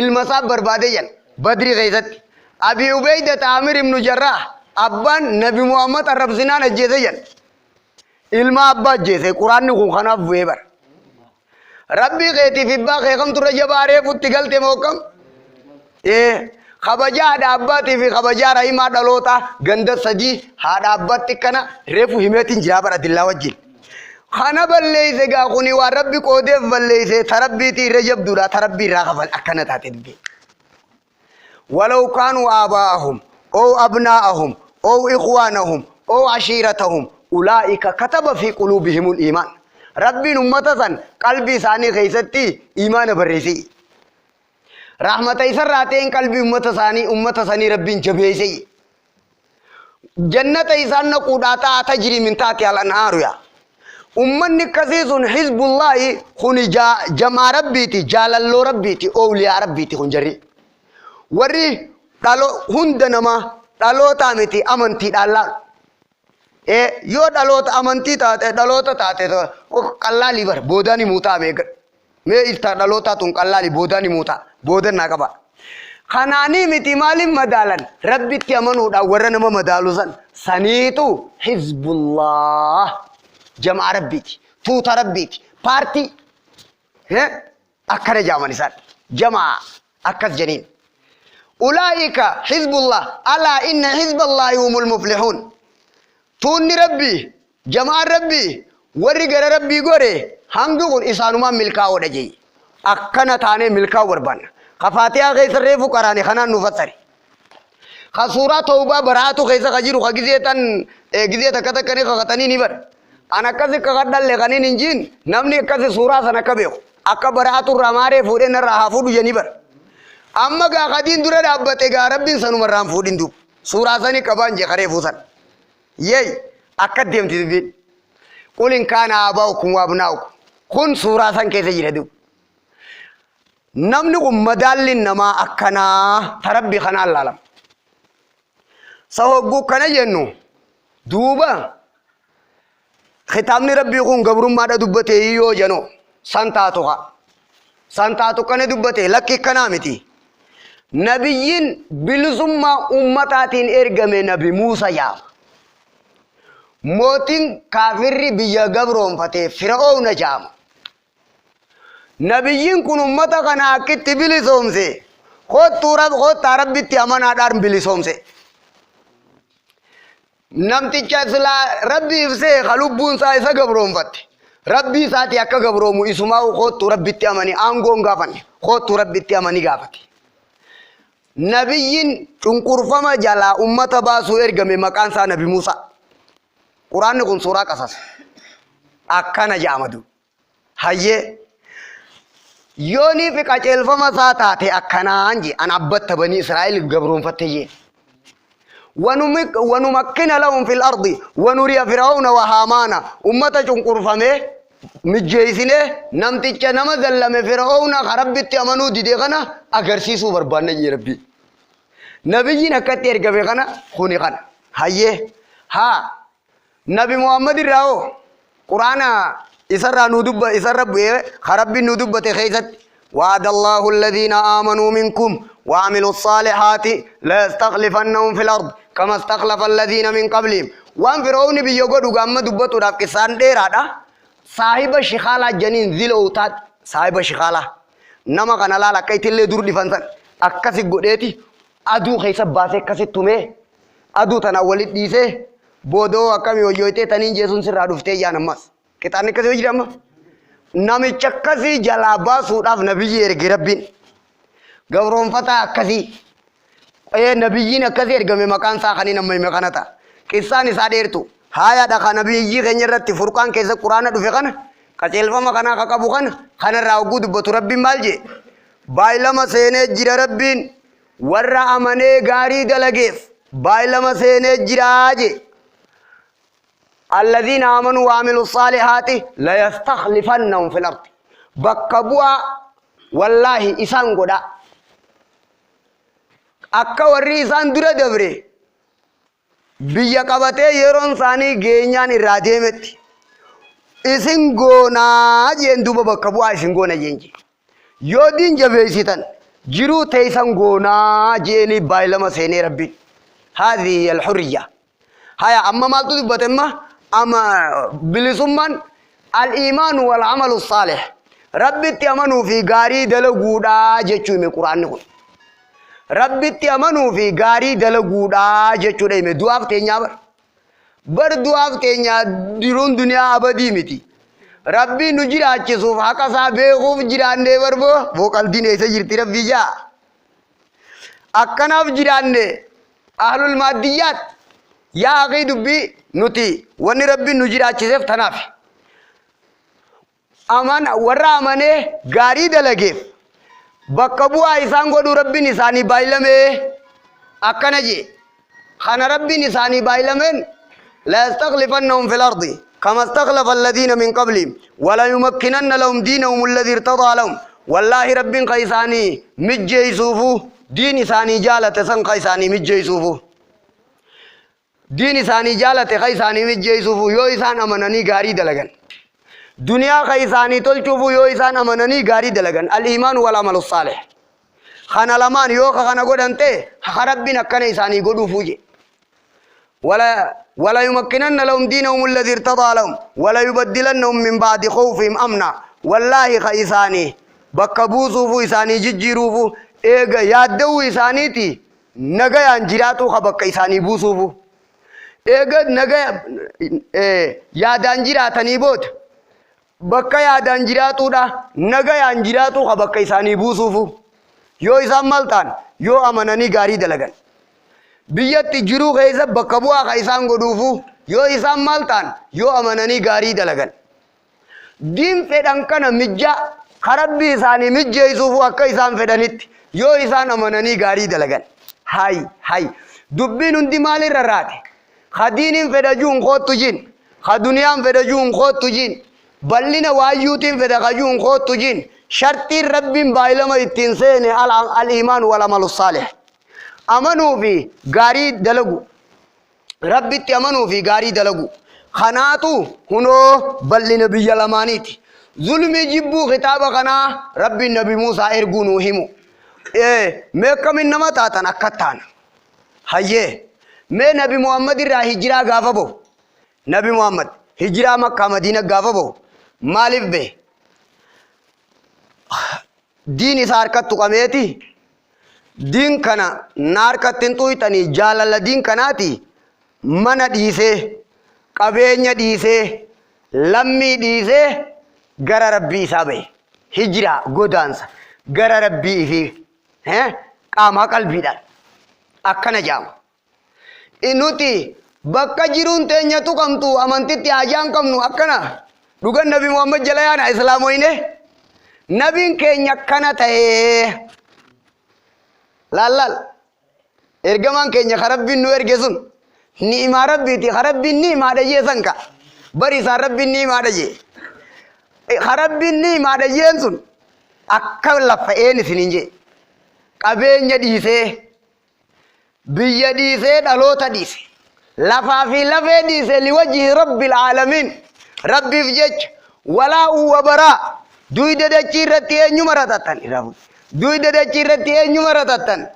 ilma isaa barbaadee jan badrii keessatti Abii Ubeyda Aamir ibnu Jarraah abbaan Nabi Muhammad arrabsinaan ajjeese jan ilma abbaa ajjeese quraanni kun kanaaf bu'ee bara Rabbii keetiif abbaa kee kamtu irra jabaa reefutti galte moo kam? Ee kabajaa haadha abbaatii fi kabajaa rahimaa dhalootaa ganda sadii haadha abbaatti kana reefu himeetiin jiraa bara dillaa wajjin. Kana balleeyse gaa kuni waan rabbi qoodeef balleeyse ta rabbiitii irra jabduudha ta rabbii irraa kafal akkana taate dubbiin. Walaw kaanuu aabaa'ahum ow abnaa'ahum ow ikhwaanahum ow ashiiratahum ulaa'ika kataba fi quluubihimul iimaan. Rabbiin ummata san qalbii isaanii keessatti iimaana barreesse. Rahmata isarraa ta'een qalbii ummata isaanii ummata sanii Rabbiin jabeesse. Jannata isaan naquudhaa ta'a tajrii min taati al anhaaru yaa. Ummanni akkasii sun hizbullaahi kuni jamaa rabbiiti jaalalloo rabbiiti oowliyaa rabbiiti kun jarri. Warri dhalo hunda namaa dhalootaa miti amantiidhaan laalu. Ee yoo dhaloota amantii taate dhaloota taate qallaalii bar boodaan himuu ta'a mee Mee iltaa dhalootaa tun qallaali boodaan himuu ta'a. Boodan naa qaba. Kanaanii miti maaliin madaalan? Rabbitti amanuudhaan warra nama madaalu san saniitu hizbullah jamaa rabbiiti. Tuuta rabbiiti. Paartii. Akkana jaaman isaan. Jamaa akkas janiin. Ulaa'ika hizbullah alaa inna hizballaahi humul muflihuun. Tuunni rabbii Jama'aan Rabbii warri gara Rabbii gore hangi kun isaanumaan milkaa'oodha jee. Akkana taanee milkaa'uu barbaanna. Ka Faatihaa keessa reefu qaraane kanaan nu fassare. Ka suuraa Tawbaa baraatu keessa ka jiru ka gizee tan gizee takka takka ni kakatanii ni bara. An akkasi kakadhalle kanin hin jiin namni akkasi suuraa san akka beeku. Akka baraatu irraa maaree fuudhee narraa haa fuudhu jedhanii bara. Amma gaa kadiin dura dhaabbate gaa Rabbiin sanuma irraa hin fuudhin duuba. Suuraa sani qabaan jee ka reefuu san. Yey akka deemti dubbiin. Qul in kaana aabaa'ukum wa abnaa'ukum. Kun suuraa san keessa jira duuba. Namni kun madaalliin namaa akkanaa ta rabbi kanaan laalama. Sa hogguu kana jennu duuba kitaabni rabbii kun gabrummaadha dubbate yoo jennu san taatu haa. San taatu kana dubbate lakki kanaa miti. Nabiyyiin bilisummaa ummataatiin ergame nabi Muusa yaama. Mootiin kaafirri biyya gabroonfate Fir'oowna jaama. Nabiyyiin kun ummata kana akkitti bilisoomse, kottuu kottaa Rabbitti amanaadhaan bilisoomse. Namticha silaa Rabbi ibsee ka lubbuun isaa isa gabroonfatte, Rabbii isaatii akka gabroomu isumaa kottuu Rabbitti amanii aangoon gaafanne, kottuu Rabbitti amanii gaafate. Nabiyyiin cunqurfama jalaa ummata baasuu ergame maqaan isaa Nabi Muusaa. Quraanni kun suuraa Qasas akkana jedhama du. Hayyee, yoonii fi qaceelfama isaa taate akkanaan je an abbatta banii Israa'el gabroonfatte jee. Wanumakkina lahum fil ardi wanuriya fir'auna wa haamaana, ummata cunqurfame mijjeessine, namticha nama zallame Fir'auna ka Rabbitti amanuu dide kana agarsiisuu barbaanna jee Rabbi. Nabiyyiin akkatti ergame kana kuni kana. Hayyee, haa Nabi Muhammad irraa hoo, Quraana isarraa nu dubba, isarra bu'ee ka Rabbiin nu dubbate keessatti, وعد الله الذين آمنوا منكم وعملوا الصالحات ليستخلفنهم في الأرض كما استخلف الذين من قبلهم. Waan Fir'aawni biyya godhu gamma dubbatuudhaaf qissaan dheeraadha. Saahiba shikaalaa janiin zilowtaat, saahiba shikaalaa nama kana laala, akka itillee dur dhifan san akkasi godheeti aduu keessa baasee akkasi tumee aduu tana walit dhiisee, boodoo akkamii hoyyoytee taniin jeesuun sirraa dhuftee jaan. Ammas qixaanni akkasii hojii amma namicha akkasii jalaa baasuudhaaf nabiyyi erge Rabbiin gabroonfataa akkasii. Nabiyyiin akkasii ergame maqaan isaa kaniin amma hime kana ta'a. Qissaan isaa dheertu. Haayaadha, ka nabiyyii keenya irratti Furqaan keessa Quraana dhufe kana, qaceelfama kanaa ka qabu kana, kanarraa hogguu dubbatu Rabbiin maal jee? Baay'ilama seenee jira Rabbiin warra amanee gaarii dalageef baay'ilama seenee jiraa jee. الذين آمنوا وعملوا الصالحات ليستخلفنهم في الأرض، bakka bu'aa wallaahi isaan godha, akka warri isaan dura dabre biyya qabatee yeroon isaanii geenyaan irraa deemetti isin goonaa jeen. Duuba bakka bu'aa isin goona jeen jee, yoo diin jabeessitan jiruu teeysan goonaa jeeni baay'ilama seenee Rabbiin. هذه الحرية. Haya, amma maaltu dubbate? Amma bilisummaan الإيمان والعمل الصالح, Rabbitti amanuu fi gaarii dalaguudhaa jechuu hime Quraanni kun. Rabbitti amanuu fi gaarii dalaguudhaa jechuudha hime. Du'aaf teenyaa bar du'aaf teenyaa, jiruun duniyaa abadii miti. Rabbiin nu jiraachisuuf haqa isaa beekuuf jiraannee barboo booqaldiin eessa jirti Rabbii jaa. Akkanaaf jiraanne ahlul maaddiyyaat yaa akii, dubbii nuti wanni Rabbiin nu jiraachiseef tanaaf. Aman warra amanee gaarii dalageef bakka bu'aa isaan godhuu Rabbiin isaanii baay'lamee akkana jee. Kana Rabbiin isaanii baay'lameen ليستخلفنهم في الأرض كما استخلف الذين من قبلهم وليمكنن لهم دينهم الذي ارتضى لهم. والله رب قيساني مجيسوفو دين إساني جالة سن قيساني مجيسوفو دين إساني جالة قيساني مجيسوفو yoo isaan amananii gaarii dalagan, duniyaa qaysaanii tolchuufu yoo isaan amananii gaarii dalagan. الإيمان والعمل الصالح, kana lamaan yoo ka kana godhan ta'e, haka Rabbiin akkana isaanii godhuufu je. وليمكنن لهم دينهم الذي ارتضى لهم وليبدلنهم من بعد خوفهم أمنا. والله خيساني bakka buusuufu isaanii jijjiiruufu, eega yaadda'uu isaaniiti nagayaan jiraatuu ka bakka isaanii buusuufu, eega nagaya yaadaan jiraatanii booda bakka yaadaan jiraatuudha nagayaan jiraatuu ka bakka isaanii buusuufu, yoo isaan maal ta'an? Yoo amananii gaarii dalagan, biyyatti jiruu keessa bakka bu'aa ka isaan godhuufu, yoo isaan maal ta'an? Yoo amananii gaarii dalagan, diin fedhan kana mijjaa ka Rabbi isaanii mijjeessuufu akka isaan fedhanitti, yoo isaan amananii gaarii dalagan. Hay hay, dubbiin hundi maalirra raate? Ka diiniin fedha juun koottu jiin, ka duniyaan fedha juun koottu jiin, bal'ina waayyuutiin fedha ka juun koottu jiin. Shartiin Rabbiin baay'ilama ittiin seene الإيمان والعمل الصالح, amanuu fi gaarii dalagu, Rabbitti amanuu fi gaarii dalagu. Kanaatu hunoo bal'ina biyya lamaaniiti. Zulmii jibbuu kitaaba kanaa Rabbiin Nabi Muusaa erguu nuu himu. Mee akkamiin nama taatan akka taana? Hayyee, mee Nabi Muhammad irraa hijiraa gaafa bahu, Nabi Muhammad hijiraa Makkaa Madiina gaafa bahu maaliif bahe? Diin isaa harkatti tuqameeti. Diin kana na harkatti hin xuyxanii, jaalala diin kanaati mana dhiisee, qabeenya dhiisee, lammii dhiisee gara Rabbii isaa bahe. Hijiraa, godaansa gara Rabbii ifii qaamaa qalbiidhaan akkana jaama. Nuti bakka jiruun teenya tuqamtu amantitti haajaa hin qabnu, akkana dhugan. Nabi Muhammad jala yaana islaamoyne. Nabiin keenya akkana ta'ee laal laal, ergamaan keenya ka Rabbiin nu erge sun ni'imaa Rabbiiti. Ka Rabbiin ni'imaadha jee san, ka bari isaan Rabbiin ni'imaadha jee, ka Rabbiin ni'imaadha jeen sun akka laffa'een isiniin jee, qabeenya dhiisee, biyya dhiisee, dhaloota dhiise, lafaa fi lafee dhiise, liwajhi rabbil aalamiin, Rabbiif jecha. Walaa uwwa baraa duyda dachii irratti eenyu maratattan, duyda dachii irratti eenyu maratattan?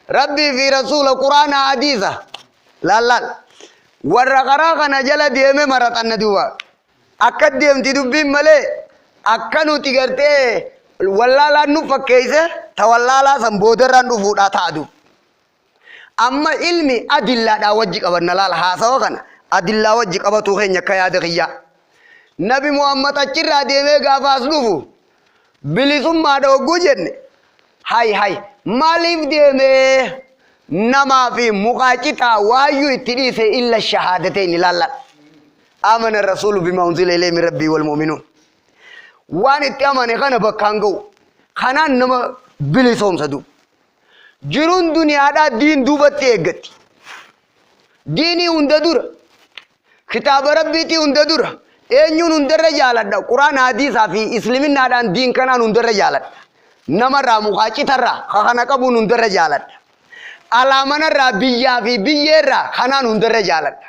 Rabbii fi rasuula, Quraanaa, hadiisa. Laal laal, warra karaa kana jala deeme maraxanna. Duuba akka deemti dubbiin malee, akka nuti gartee wallaalaan nu fakkeeyse ta wallaalaa san boodarraan dhufuudhaa ta'a duub. Amma ilmi adillaadhaa wajji qabanna. Laal, haasawa kana adillaa wajji qabatuu keenya akka yaada kiyyaa. Nabi Muhammad achirraa deemee gaafa as dhufu bilisummaadha hogguu jenne, hay hay, maaliif deemee namaa fi mukaa citaa waayyuu itti dhiise? Illa shahaadateen ilaalla. Amana rasuulu bimaa unzila ilayhi min rabbii wal mu'minuun. Waan itti amane kana bakkaan ga'u kanaan nama bilisoomsa duuba. Jiruun duniyaadhaa diin duubatti eeggatti. Diinii hunda dura, kitaaba Rabbiitii hunda dura, eenyuun hundarra jaaladha? Quraana, hadiisaa fi islaminaadhaan diin kanaan hundarra jaaladha. Namarraa, mukaa citarraa ka kana qabuun hundarra jaaladha. Alaa manarraa, biyyaa fi biyyeerraa kanaan hundarra jaaladha.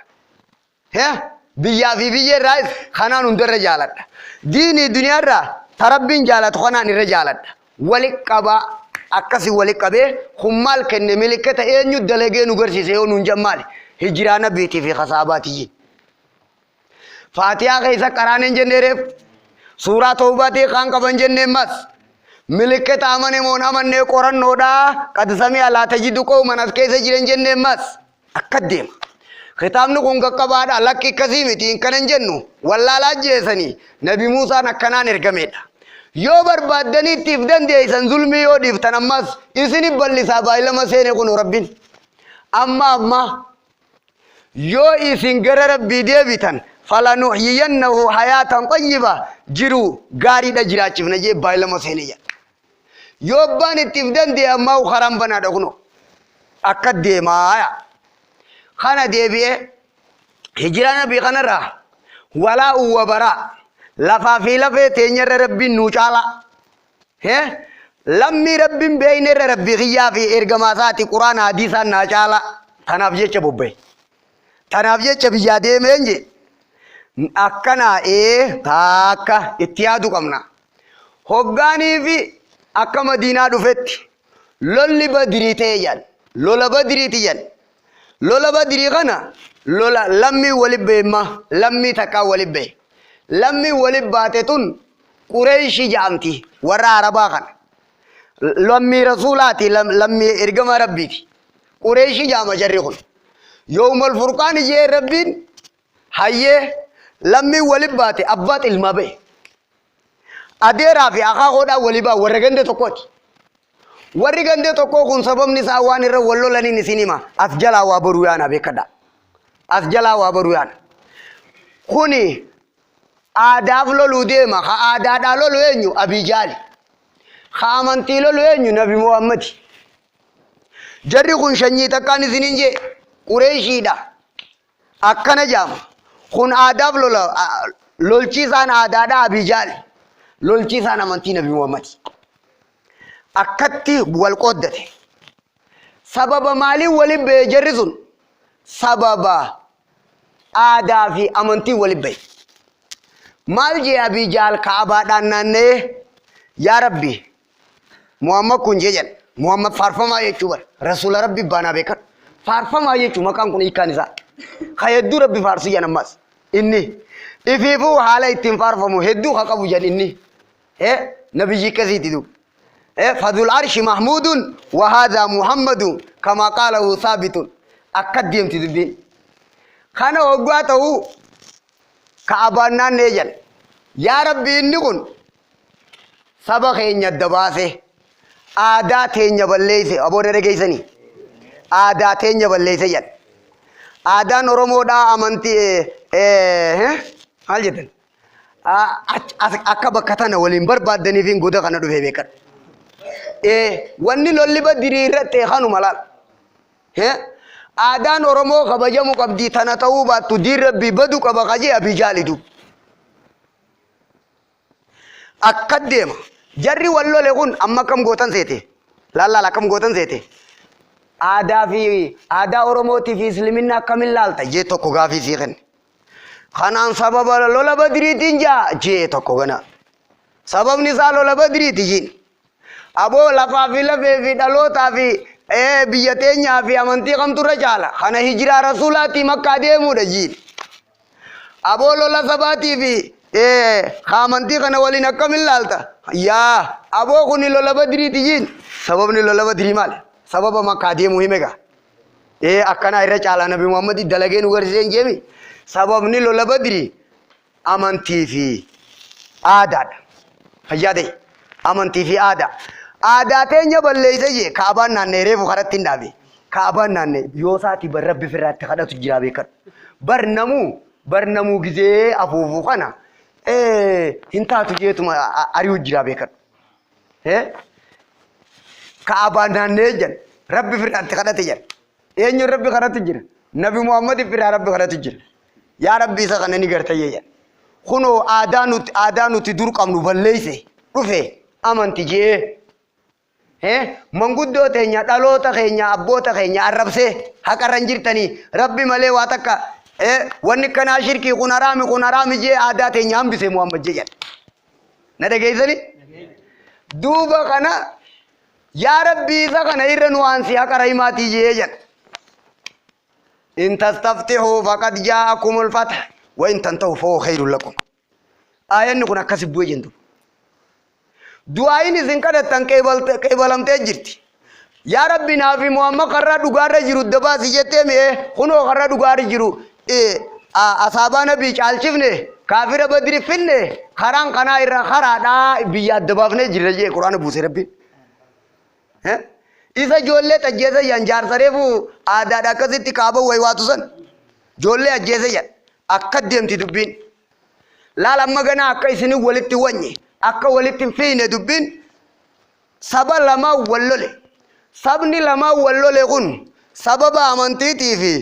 Biyyaa fi biyyeerraa kanaan hundarra jaaladha. Diinii duniyaarraa ta Rabbiin jaalatu kanaan irra jaaladha. Wali qabaa, akkasii wali qabee kun maal kenne? Milikkata eenyu dalagee nu garsiise yoo nuun jan maali? Hijiraa nabiitii fi kasaabaatiyyi. Faatihaa keessa qaraaneen jennee, reef suuraa Tawbaatii kaan qaban jennee, mas milikkata amane moon amannee qorannoodhaa qad sami'a laa tajidu qawman as keessa jiran jennee, mas akka deema. Kitaabni kun qaqqabaadha, lakki akkasii miti hin kanan jennu, wallaalaa ajjeesanii Nabi Muusaan akkanaan ergamedha. Yoo barbaaddanii ittiif dandeessan, zulmii yoo dhiiftan, ammas isini bal'isaa baay'ilama seene kun Rabbiin. Amma amma yoo isin gara Rabbii deebitan, falanuhyiyannahu hayaatan xayyiba, jiru gaariidha jiraachifna jee baay'ilama seene jedha. Yoo abbaan ittiif danda'e ammaa karaan banaadha kunoo. Akka deemaaya. Kana deebi'ee hijiraa nabii kanarraa walaa uwwa baraa, lafaa fi lafee teenyarra Rabbiin nuu caala. Lammii Rabbiin beeynerra Rabbii kiyyaa fi ergamaa isaati, Quraana, hadiisaan naa caala. Tanaaf jecha bobba'e. Tanaaf jecha biyyaa deemeen jee. Akkanaa ee taakka itti yaadu qabna. Hoggaanii fi akka Madiinaa dhufetti lolli Badirii ta'e jedhan. Lola Badiriiti jedhan. Lola Badirii kana lola lammii wali beemma, lammii takkaa wali bahe. Lammii wali baate tun Qureeshii jedhamti, warra Arabaa kana. Lammii rasuulaati, lammii ergama Rabbiiti. Qureeshii jedhama jarri kun. Yoomal furqaan jee Rabbiin hayyee lammii wali baate abbaat ilmaa bahe. Adeeraa fi akaakoodhaan walii ba'a, warra ganda tokkooti. Warri ganda tokkoo kun sababni isaa waan irra wal lolaniin isin hima. As jalaa waa baruu yaana, beekadha. As jalaa waa baruu yaana. Kuni aadaaf loluu deema. Ka aadaadhaa lolu eenyu? Abii Jaali. Ka amantii lolu eenyu? Nabi Muhammadi. Jarri kun shanyii takkaan isiniin jee Qureeshiidha. Akkana jaama. Kun aadaaf lola, lolchiisaan aadaadhaa Abii Jaali. Lolchiisaan amantii Nabi Muhammadi. Akkatti wal qooddate. Sababa maaliin waliin bahe jarri sun? Sababa aadaa fi amantii waliin bahe. Maal jee Abii Jaal Ka'abaadhaan naanna'ee? Yaa Rabbi, Muhammad kun jee jedha. Muhammad faarfamaa jechuu bara. Rasuula Rabbi baanaa beekan. Faarfamaa jechuu maqaan kun hiikkaan isaa. Ka hedduu Rabbi faarsu jedhan ammas. Inni ifiifuu haala ittiin faarfamu hedduu ka qabu jedhan inni. Nabiyyi akkasiiti duuba. Fadhul arshi mahmuudun wa haadhaa muhammadun kamaa qaalahu saabitun. Akka deemti dubbiin. Kana hoggaa ta'uu ka'abaan naannee jedha. Yaa Rabbi, inni kun saba keenya adda baase, aadaa teenya balleeyse. Aboona dhageessanii, aadaa teenya balleeyse jedha. Aadaan Oromoodhaa amantii maal jettan? Akka bakka tana waliin barbaaddaniif hin goda kana dhufee beekan. Wanni lolli Badirii irratti kanuma laal. Aadaan Oromoo kabajamu qabdi, tana ta'uu baattu diin Rabbii badu qaba kajee Abii Jaalidu. Akka deema. Jarri wal lole kun amma akkam gootan seete? Laal laal, akkam gootan seete? Aadaa fi aadaa Oromootii fi Isliminnaa akkamiin laalta? Jee tokko gaafii sii kenne. Kanaan sababa lola Badiriitiin jaa jee tokko gana. Sababni isaa lola Badiriiti jiin. Aboo, lafaa fi lafee fi dhalootaa fi biyya teenyaa fi amantii kamtu irra caala? Kana hijiraa rasuulaatii Makkaa deemuudha jiin. Aboo, lola sabaatii fi amantii kana waliin akkamiin laalta? Yaa aboo, kuni lola Badiriiti jiin. Sababni lola Badirii maali? Sababa Makkaa deemuu hime gaa. Akkanaa irra caalaa Nabi Muhammad dalagee nu garsiisee hin jeemi. Sababni lola Badirii amantii fi aadaadha. Fayyaa ta'e, amantii fi aadaa. Aadaa teenya balleeyse jee. Kaabaan naannee reefu karatti hin dhaabe. Kaabaan naannee yoo isaati bar Rabbi firraatti kadhatu jira, beekadhu. Bar namuu gizee afuufuu kana hin taatu jeetuma ari'u jira, beekadhu. Kaabaan naannee jedhan, Rabbi firraatti kadhate jedhan. Eenyuun Rabbi kadhatu jira? Nabi Muhammad firraa Rabbi kadhatu jira. Yaa Rabbi, isa kana ni garta jedhan. Kunoo aadaa nuti dur qabnu balleeyse dhufe amanti jee. Manguddoo teenya, dhaloota keenya, abboota keenya arrabsee, haqarra hin jirtanii, Rabbi malee waa takka wanni kanaa shirkii, kun haraami, kun haraami jee aadaa teenya hambise Muhammad jee jedha. Na dhageessanii? Duuba kana yaa Rabbi, isa kana irra nu aansi, haqa rahimaatii jee jedha. إن تستفتحوا فقد جاءكم الفتح وإن تنتهوا فهو خير لكم. Aayanni kun akkas bu'ee jentu. Du'aayin isin kadhattan qeebalamtee jirti. Yaa Rabbi, naafi Muhammad karraa dhugaarra jiru dabaasi jettee mi'ee, kunoo karraa dhugaarra jiru asaabaa nabii caalchifne, kaafira Badri finne, karaan kanaa irra karaadhaa biyya adda baafnee jirra jee Quraana buuse Rabbiin. Isa ijoollee ajjeese yan, jaarsa reefu aadaadha akkasitti kaaba waywaatu san ijoollee ajjeese yan. Akka deemti dubbiin. Laal, amma ganaa akka isinin walitti wanye, akka walitti hin fiine dubbiin saba lamaan wal lole. Sabni lamaan wal lole kun sababa amantiitii fi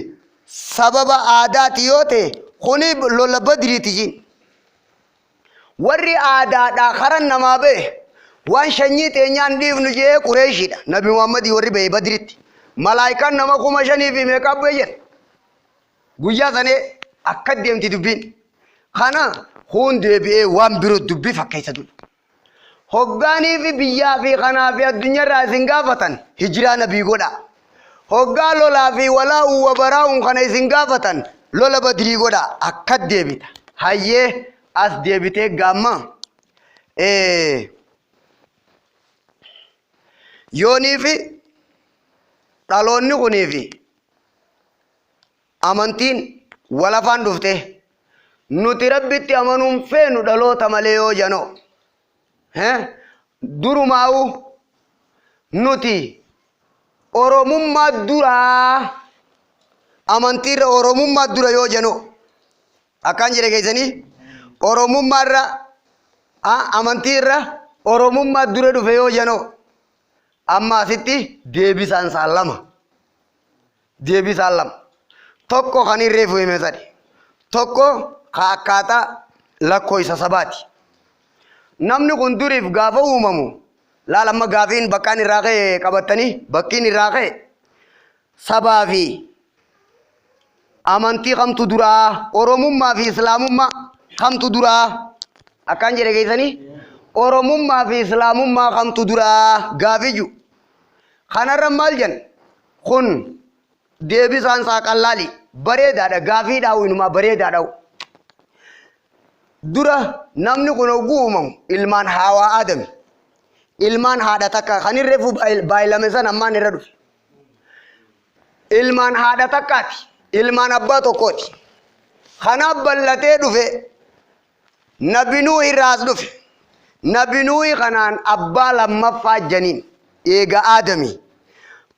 sababa aadaati yoo ta'e, kuni lola Badriiti jiin. Warri aadaadhaa karan namaa ba'e, waan shanyii teenyaan dhiifnu jee, Qureeshiidha. Nabi Muhammadii warri ba'e Badritti. Malaayikaan nama 5,000 fi meeqaa bu'e jedha. Guyyaa sanee akka deemti dubbiin. Kana kun deebi'ee waan biroo dubbii fakkeessa ture. Hoggaanii fi biyyaa fi kanaa fi addunyaarraa isin gaafatan, hijiraa nabii godha. Hoggaa lolaa fi walaa'uu wa baraa'uun kana isin gaafatan, lola Badrii godha. Akka deebita. Hayyee, as deebitee gaamma. Yoonii fi dhaloonni kunii fi amantiin walafaan dhufte, nuti Rabbitti amanuun feenu dhaloota malee yoo janoo, durumaa'u nuti Oromummaa duraa, amantiirra Oromummaa dura yoo janoo, akkaan jedhe keessanii, Oromummaarra amantiirra Oromummaa dura dhufe yoo janoo, amma asitti deebisaan isaa lama. Deebisaan lama. Tokko kan irree fuhime sadi. Tokko ka akkaataa lakkoofsa sabaati. Namni kun duriif gaafa uumamu, laal, amma gaafiin bakkaan irraa ka'e qabattanii, bakkiin irraa ka'e sabaa fi amantii kamtu duraa, Oromummaa fi Islaamummaa kamtu duraa, akkaan jedhe keessanii, Oromummaa fi Islaamummaa kamtu duraa gaafii jiru. Kanarra maal jenna? Kun deebisaan isaa qallaali, bareedaadha, gaafii dhaa'u inumaa bareedaadha. Dura namni kun hogguu uumamu ilmaan Haawaa Aadami. Ilmaan haadha takka kan irra reefu baay'ilame san ammaan irra dhufe. Ilmaan haadha takkaati. Ilmaan abbaa tokkooti. Kanaaf bal'atee dhufe. Nabi Nuuh irraas dhufe. Nabi Nuuhi kanaan abbaa lammaffaa janiin eega Aadamii.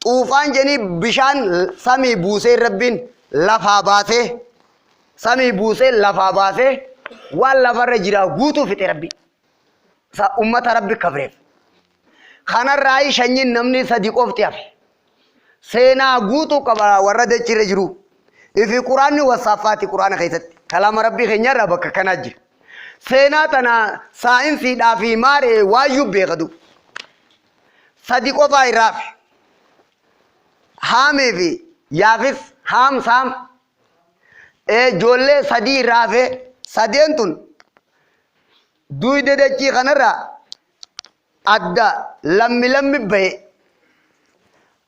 Xuufaan janii bishaan samii buusee Rabbiin lafaa baasee samii buusee lafaa baasee waan lafarra jiraa guutuu fixe Rabbi. Ummata Rabbi kabreef. Kanarraa shanyiin namni sadi qofti hafe. Seenaa guutuu qaba warra dachirra jiru. Ifi quraanni wasaaffaati quraana keessatti. Kalaama Rabbii keenyarraa bakka kanaa jira. Seenaa tana saayinsiidhaa fi maaree waayyuu beekadu. Sadi qofaa irraa hafe. Haamii fi Yaafis Haam Saam ijoollee sadii irraa hafe. Sadeen tun duyda dachii kanarraa adda lammi lammi bahe.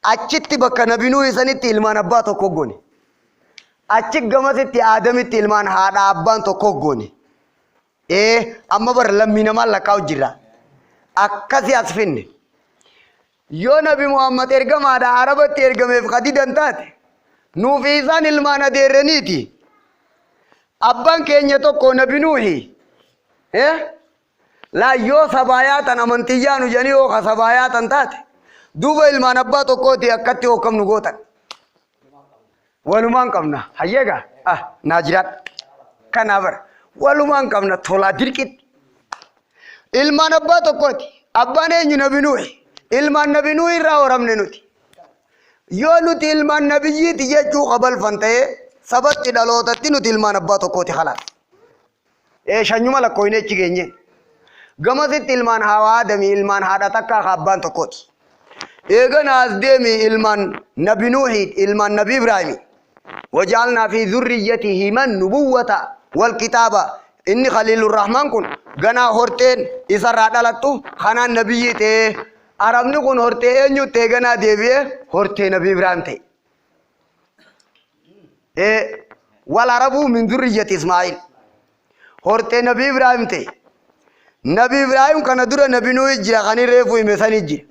Achitti bakka Nabi Nuuhi sanitti ilmaan abbaa tokko goone. Achi gamasitti Aadamitti ilmaan haadha abbaan tokko goone. Amma bara lammii namaan lakkaa'u jirra. Akkasi as finne. Yoo Nabi Muhammad ergamaadha Arabatti ergameef kadidan taate, nuufi isaan ilmaan adeerraniiti. Abbaan keenya tokko Nabi Nuuhi. Laa yoo sabaa yaatan amantii yaanu jedhanii yoo ka sabaa yaatan taate, duuba ilmaan abbaa tokkooti akkatti hookamnu gootan. Walumaan qabna. Hayyeegaa? Ah, naa jiraadha. Kanaa bara. Walumaan qabna tolaa dirqitti. Ilmaan abbaa tokkooti. Abbaan eenyu? Nabi Nuuhi. Ilmaan Nabi Nuuhi irraa horamne nuti. Yoo nuti ilmaan nabiyyiiti jechuu qabalfan ta'ee, sabatti dhalootatti nuti ilmaan abbaa tokkooti khalaas. Shanyuma lakkooyne achi geenye. Gamasitti ilmaan Hawaa Aadamii ilmaan haadha takkaa ka abbaan tokkooti. Eegana as deemi ilmaan Nabi Nuuhi, ilmaan Nabi Ibraahimi. Wajaalnaa fi zurriyyatihi man nubuwwata wal kitaaba. Inni Khaliilur Rahmaan kun ganaa horteen isarraa dhalattu kanaan nabiyyii ta'ee, Arabni kun hortee eenyu ta'e? Ganaa deebi'ee hortee Nabi Ibraahim ta'e. Wal arabuu min zurriyyati Ismaa'il. Hortee Nabi Ibraahim ta'e. Nabi Ibraahim kana dura Nabi Nuuhi jira, kan reefu hime sani jira.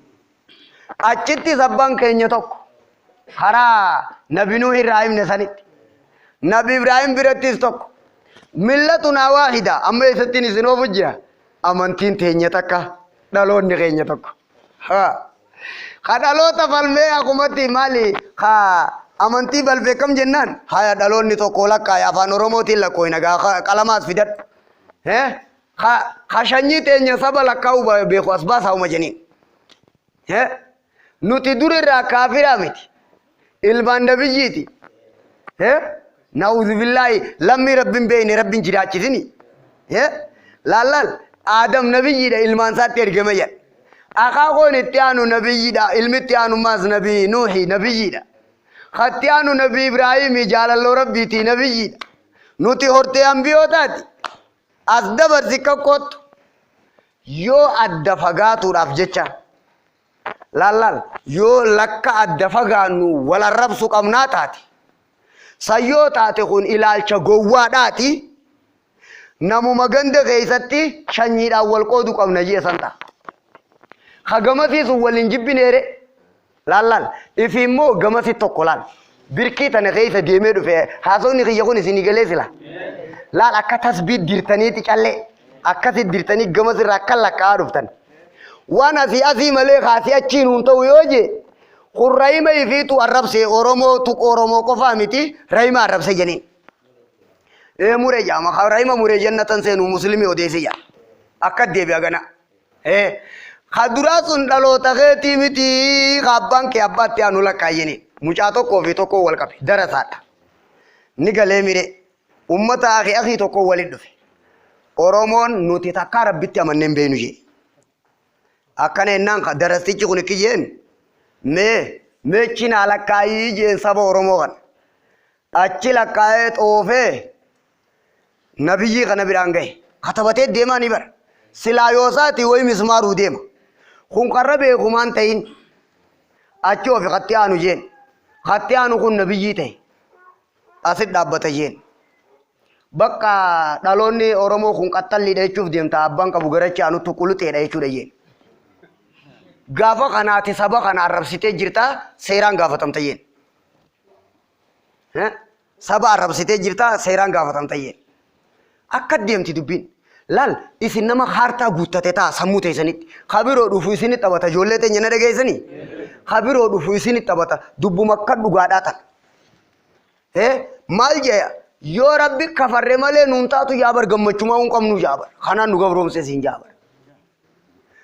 Achittis abbaan keenya tokko karaa Nabi Nuuhi irraa himne sanitti. Nabi Ibraahim birattis tokko. Millatunaa waahida. Amma eessattiin isin oofu jira? Amantiin teenya takka, dhaloonni keenya tokko. Ka dhaloota falmee akkumatti maali ka amantii balfee kam jennaan, haya, dhaloonni tokko lakkaa'e afaan Oromootiin lakkooyna gaa qalamaas fidadhu. Ka shanyii teenya saba lakkaa'uu beeku as baasaa uma jeniin. Nuti dur irraa kaafiraa miti. Ilmaan nabiyyiiti. Na'uudhu billaahi, lammii Rabbiin beekne Rabbiin jiraachisini. Laal laal, Aadam nabiyyiidha, ilmaan isaatti ergame jedha. Akaakoon itti aanu nabiyyiidha, ilmi itti aanu maas Nabii Nuuhi nabiyyiidha. Katti aanu Nabii Ibraahimii jaalalloo Rabbiitii nabiyyiidha. Nuti hortee ambiyootaati. As dabarsi kakkootu yoo adda fagaatuudhaaf jecha, laal laal, yoo lakka adda fagaannu wal arrabsu qabnaa taate, sayyoo taate, kun ilaalcha gowwaadhaati. Namuma ganda keessatti shanyiidhaan wal qoodu qabna jee san ta'a. Ka gamasii sun waliin jibbineere. Laal laal, ifi immoo gamasi tokko. Laal, birkii tana keessa deemee dhufe. Haasawni kiyya kun isinii galee sila? Laal, akka tasbii dirtaniiti callee akkasi dirtanii gamasirraa akka lakkaa'aa dhuftan. Waan asii asii malee kaasii achiin hun ta'u yoo jee, kun rahima ifiitu arrabse. Oromoo tuqu Oromoo qofaa miti, rahima arrabse jeniin. Ee, muree jaama, rahima muree jannatan seenu muslimii odeesse jaa. Akka deebi'a gana. Ka duraa sun dhaloota keetii miti, ka abbaan kee abbaatti aanu lakkaayyini. Mucaa tokkoo fi tokko wal qabe darasaadha. Ni galee mire ummata akii akii tokko walit dhufe. Oromoon nuti takkaa Rabbitti amannee hin beeknu jee. Akkana jennaan ka darastichi kun ikki jeen, mee meechi naa lakkaayii jeen saba Oromoo kana. Achi lakkaa'ee xoofee nabiyyii kana biraan gahe. Katabatee deemaa ni bara. Silaa yoosaati wayi mismaaruu deema. Kun karra beekumaan ta'in achi ofi katti aanu jeen. Katti aanu kun nabiyyii ta'e. Asit dhaabbata jeen. Bakka dhaloonni Oromoo kun qaxxalliidha jechuuf deemta, abbaan qabu garachi aanutti quluxeedha jechuudha jeen. Gaafa kanaati saba kana arrabsitee jirta, seeraan gaafatamta jeen. Saba arrabsitee jirta, seeraan gaafatamta jeen. Akka deemti dubbiin. Laal, isin nama kaartaa guuttate ta'a sammuu teessanitti. Ka biroo dhufu isinitti taphata, ijoollee teenya na dhageessanii? Ka biroo dhufu isinitti taphata, dubbuma akka dhugaadhaa tana. Maal jedha? Yoo Rabbi kafarre malee nuun taatu jaabar, gammachumaa hin qabnu jaabar. Kanaan nu gabroomse siin jaabar.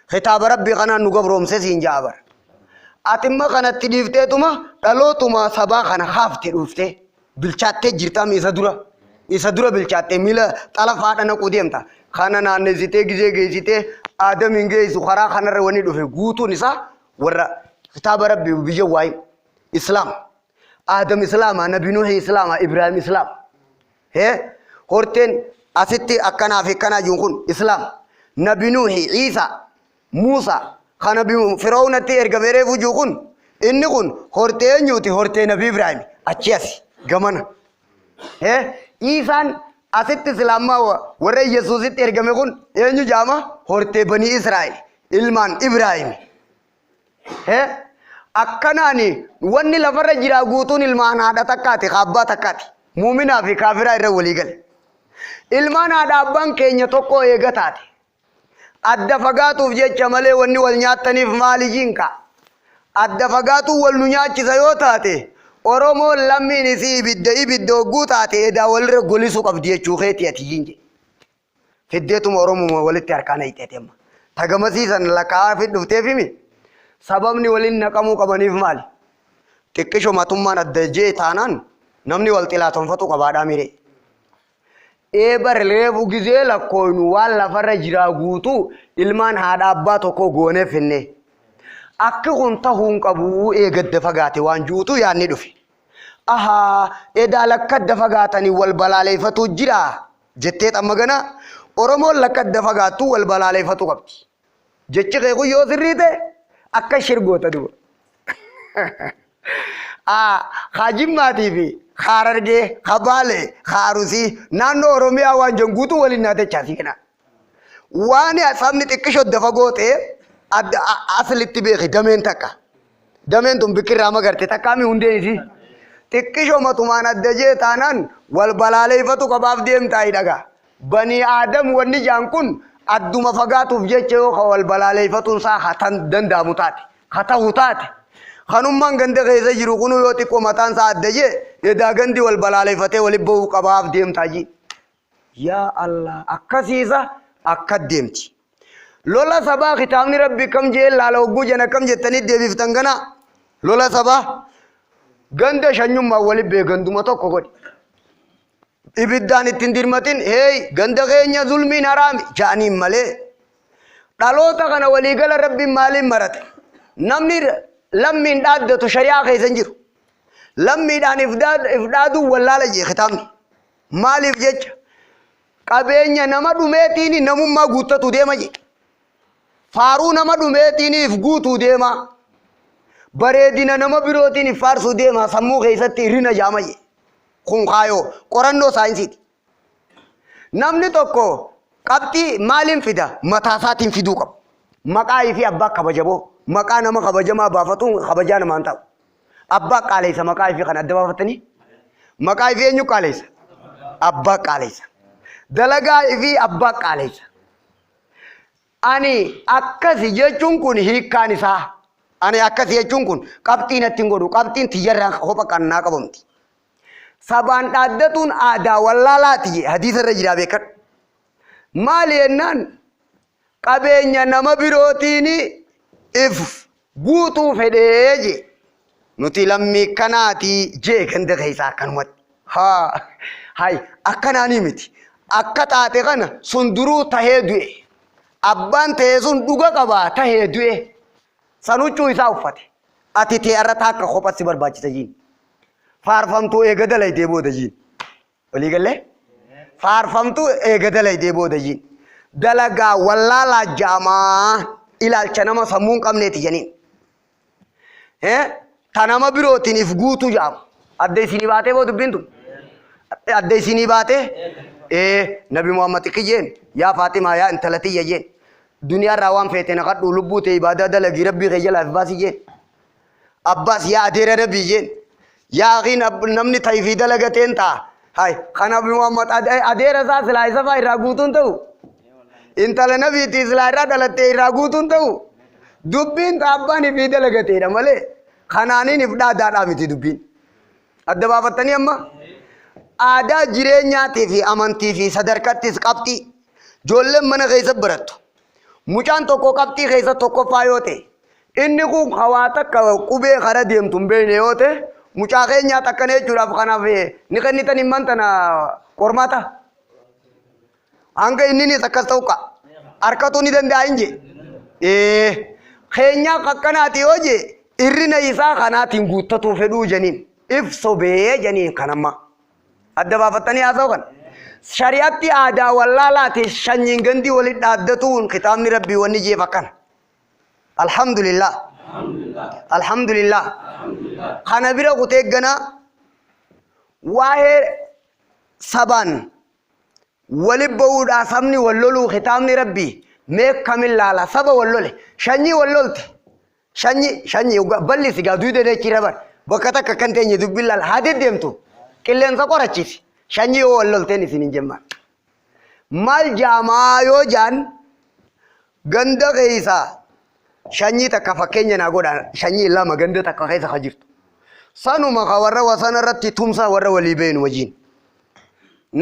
Kitaaba Rabbii kanaan nu gabroomse siin jaabar. Atimma kanatti dhiifteetuma dhalootuma sabaa kana haafte dhuftee bilchaattee jirtaam isa dura. Isa dura bilchaattee miila xalafaadha naquu deemta. Kana naannessitee gizee geessitee aadamiin geessu karaa kanarra wanni dhufe guutuun isaa warra kitaaba Rabbii biyya waa'ee Islaam. Aadam Islaama, Nabi Nuhi Islaama, Ibrahim Islaam. Hee horteen asitti akkanaa fi akkanaa jiru kun Islaam. Nabi Nuhi, Iisa, Muusa, kan Nabi Fir'aawnatti ergame reefu jiru kun inni kun hortee eenyuuti? Hortee Nabi Ibrahim. Achi asi gamana. Hee Iisaan asitti Islaammaa warra Yesuusitti ergame kun eenyu jaama? Hortee Banii Israa'el, ilmaan Ibrahim. He? Akkanaani wanni lafarra jiraa guutuun ilmaan haadha takkaati, ka abbaa takkaati. Muuminaa fi kaafiraa irra walii gale. Ilmaan haadha abbaan keenya tokko eega taate. Adda fagaatuuf jecha malee wanni wal nyaattaniif maali jinka? Adda fagaatuu wal nu nyaachisa yoo taate, Oromoon lammiin isii ibidda ibidda hogguu taate edaa walirra golisuu qabdi jechuu keetii ati jinje. Fiddeetuma Oromuma walitti harkaa naqxeeti amma. Ta gamasii san lakkaa'aa fi dhufteef himi. Sababni waliin naqamuu qabaniif maali? Xiqqisho matummaan adda jee taanaan namni wal xilaatonfatu qabaadhaa miree. Ee bar reefu gizee lakkooynu waan lafarra jiraa guutuu ilmaan haadha abbaa tokkoo goonee finne. Akki kun tahuu hin qabu eegadda fagaate waan juutu yaadni dhufe. Ahaa, edaa lakka adda fagaatanii wal balaaleeffatuu jira jettee amma gana Oromoon lakka adda fagaattuu wal balaaleeffatuu qabdi. Jechi kee kun yoo sirrii ta'e akka shirgoota duba. Haa Jimmaatii fi haa Harargee, haa Baalee, haa Arusii naannoo Oromiyaa waan jiran guutuu waliin naatechaa si kenna. Waan sabni xiqqisho adda fagoo ta'e adda aslitti beeki dameen takka. Dameen tun biqirraa magarte takkaami hundeen isii. Xiqqisho matumaan adda jee taanaan wal balaaleeffatu qabaaf deemtaa dhagaa. Banii Aadam wanni jaan kun adduma fagaatuuf jecha yoo ka wal balaaleeffatuun isaa ha tan danda'amu taate. Ha tahu taate. Kanummaan ganda keessa jiru kunuu yoo xiqqoo mataan isaa adda jee edaa gandi wal balaaleeffatee walitti bahuu qabaaf deemtaa jee. Yaa Allah, akkasiisa akka deemti. Lola sabaa kitaabni Rabbi kam jee laala hogguu jana kam jettanii deebiftan gana lola sabaa ganda shanyummaa wali bee ganduma tokko godhi. Ibiddaan ittiin dirmatin, heey, ganda keenya zulmiin haraami jaaniin malee. Dhaloota kana waliigala Rabbiin maaliin marate? Namni lammiin dhaaddatu shari'aa keessa hin jiru. Lammiidhaan if dhaaduun wallaala jee kitaabni. Maaliif jecha qabeenya nama dhumeetiin namummaa guuttatu deema jedhe. Faaruu nama dhumeetiin if guutuu deema. Bareedina nama birootiin if faarsuu deema, sammuu keessatti hirrina jaama jedhe. Kun kaayoo qorannoo saayinsiiti. Namni tokko qabxii maaliin fida? Mataa isaatiin fiduu qaba. Maqaa fi abbaa kabajaboo. Maqaa nama kabajamaa baafatuun kabajaa namaan ta'u. Abbaa qaaleessa maqaa ifii kana adda baafatanii? Maqaa ifii eenyu qaaleessa? Abbaa qaaleessa. Dalagaa ifii abbaa qaaleessa. Ani akkasi jechuun kun hiikkaan isaa. Ani akkasi jechuun kun qabxii natti hin godhu. Qabxiin tiyyarraan kopha qannaa qabamti. Sabaan dhaaddatuun aadaa wallaalaati jee hadiisa irra jiraa beekadhu. Maali jennaan qabeenya nama birootiin if guutuu fedhee jee. Nuti lammii kanaati jee ganda keessaa akkanumatti. Haa hay akkanaanii miti. Akka taate kana sun duruu tahee du'e. Abbaan ta'e sun dhuga qabaa tahee du'e. San huccuu isaa uffate. Ati tee irra taakka kopha si barbaachisa jiin. Faarfamtuu eega dalaydee booda jiin. Walii gallee? Faarfamtuu eega dalaydee booda jiin. Dalagaa wallaalaa jaamaa ilaalcha nama sammuu hin qabneeti janiin. Ta nama birootiin if guutuu jaamu. Adda isinii baatee boo dubbiin tun? Adda isinii baatee? Ee, Nabi Muhammad ikki jeen, yaa Faaximaa, yaa intala tiyya jeen. Duniyaarraa waan feete naqadhu, lubbuu tee ibaadaa dalagii Rabbii kee jalaa if baasii jeen. Abbaas yaa adeera Nabii jeen. Yaa akhiin namni tayfii dalagateen ta'a. Hay kan Nabi Muhammad adeera isaa silaa isa faa irraa guutuun ta'u. Intala Nabiitii silaa irraa dhalattee irraa guutuun ta'u. Dubbiin ta abbaan ifii dalagateedha malee kanaaniin if dhaadaadhaa miti dubbiin. Adda baafattanii amma aadaa jireenyaatii fi amantii fi sadarkattis qabxii ijoolleen mana keessa barattu. Mucaan tokko qabxii keessa tokkoffaa yoo ta'e, inni kun hawaa takka qubee kara deemtu hin beekne yoo ta'e, mucaa keenyaa takkana jechuudhaaf kanaaf ni kennitan himman tana qormaata. Hanga inninis akkas ta'u qa'a. Harkatuu ni danda'a hin jee. Ee keenyaa akkanaati yoo jee irrina isaa kanaatiin guuttatuu fedhuu janiin if sobee janiin kanamma. Adda baafattanii haasa'u kana. Shari'atti aadaa wallaalaati shanyiin gandii walitti dhaaddatuun kitaabni rabbii wanni jeef akkana. Alhamdulillah. Alhamdulillah. Kana bira kutee ganaa waa'ee sabaan wali ba'uudhaa sabni wal loluu kitaabni rabbii mee kamin laala saba wal lole shanyii wal lolte shanyi shanyi bal'isi gaa duyda dachii rabar bakka takka kan teenye dubbiin laala haa deddeemtu qilleensa qorachisi shanyii yoo wal lolteen isin hin jemmaan maal jaamaa yoo jaan ganda keessaa shanyii takka fakkeenya naa godha shanyii lama ganda takka keessa ka jirtu sanuma ka warra wasana irratti tumsa warra walii bahin wajjin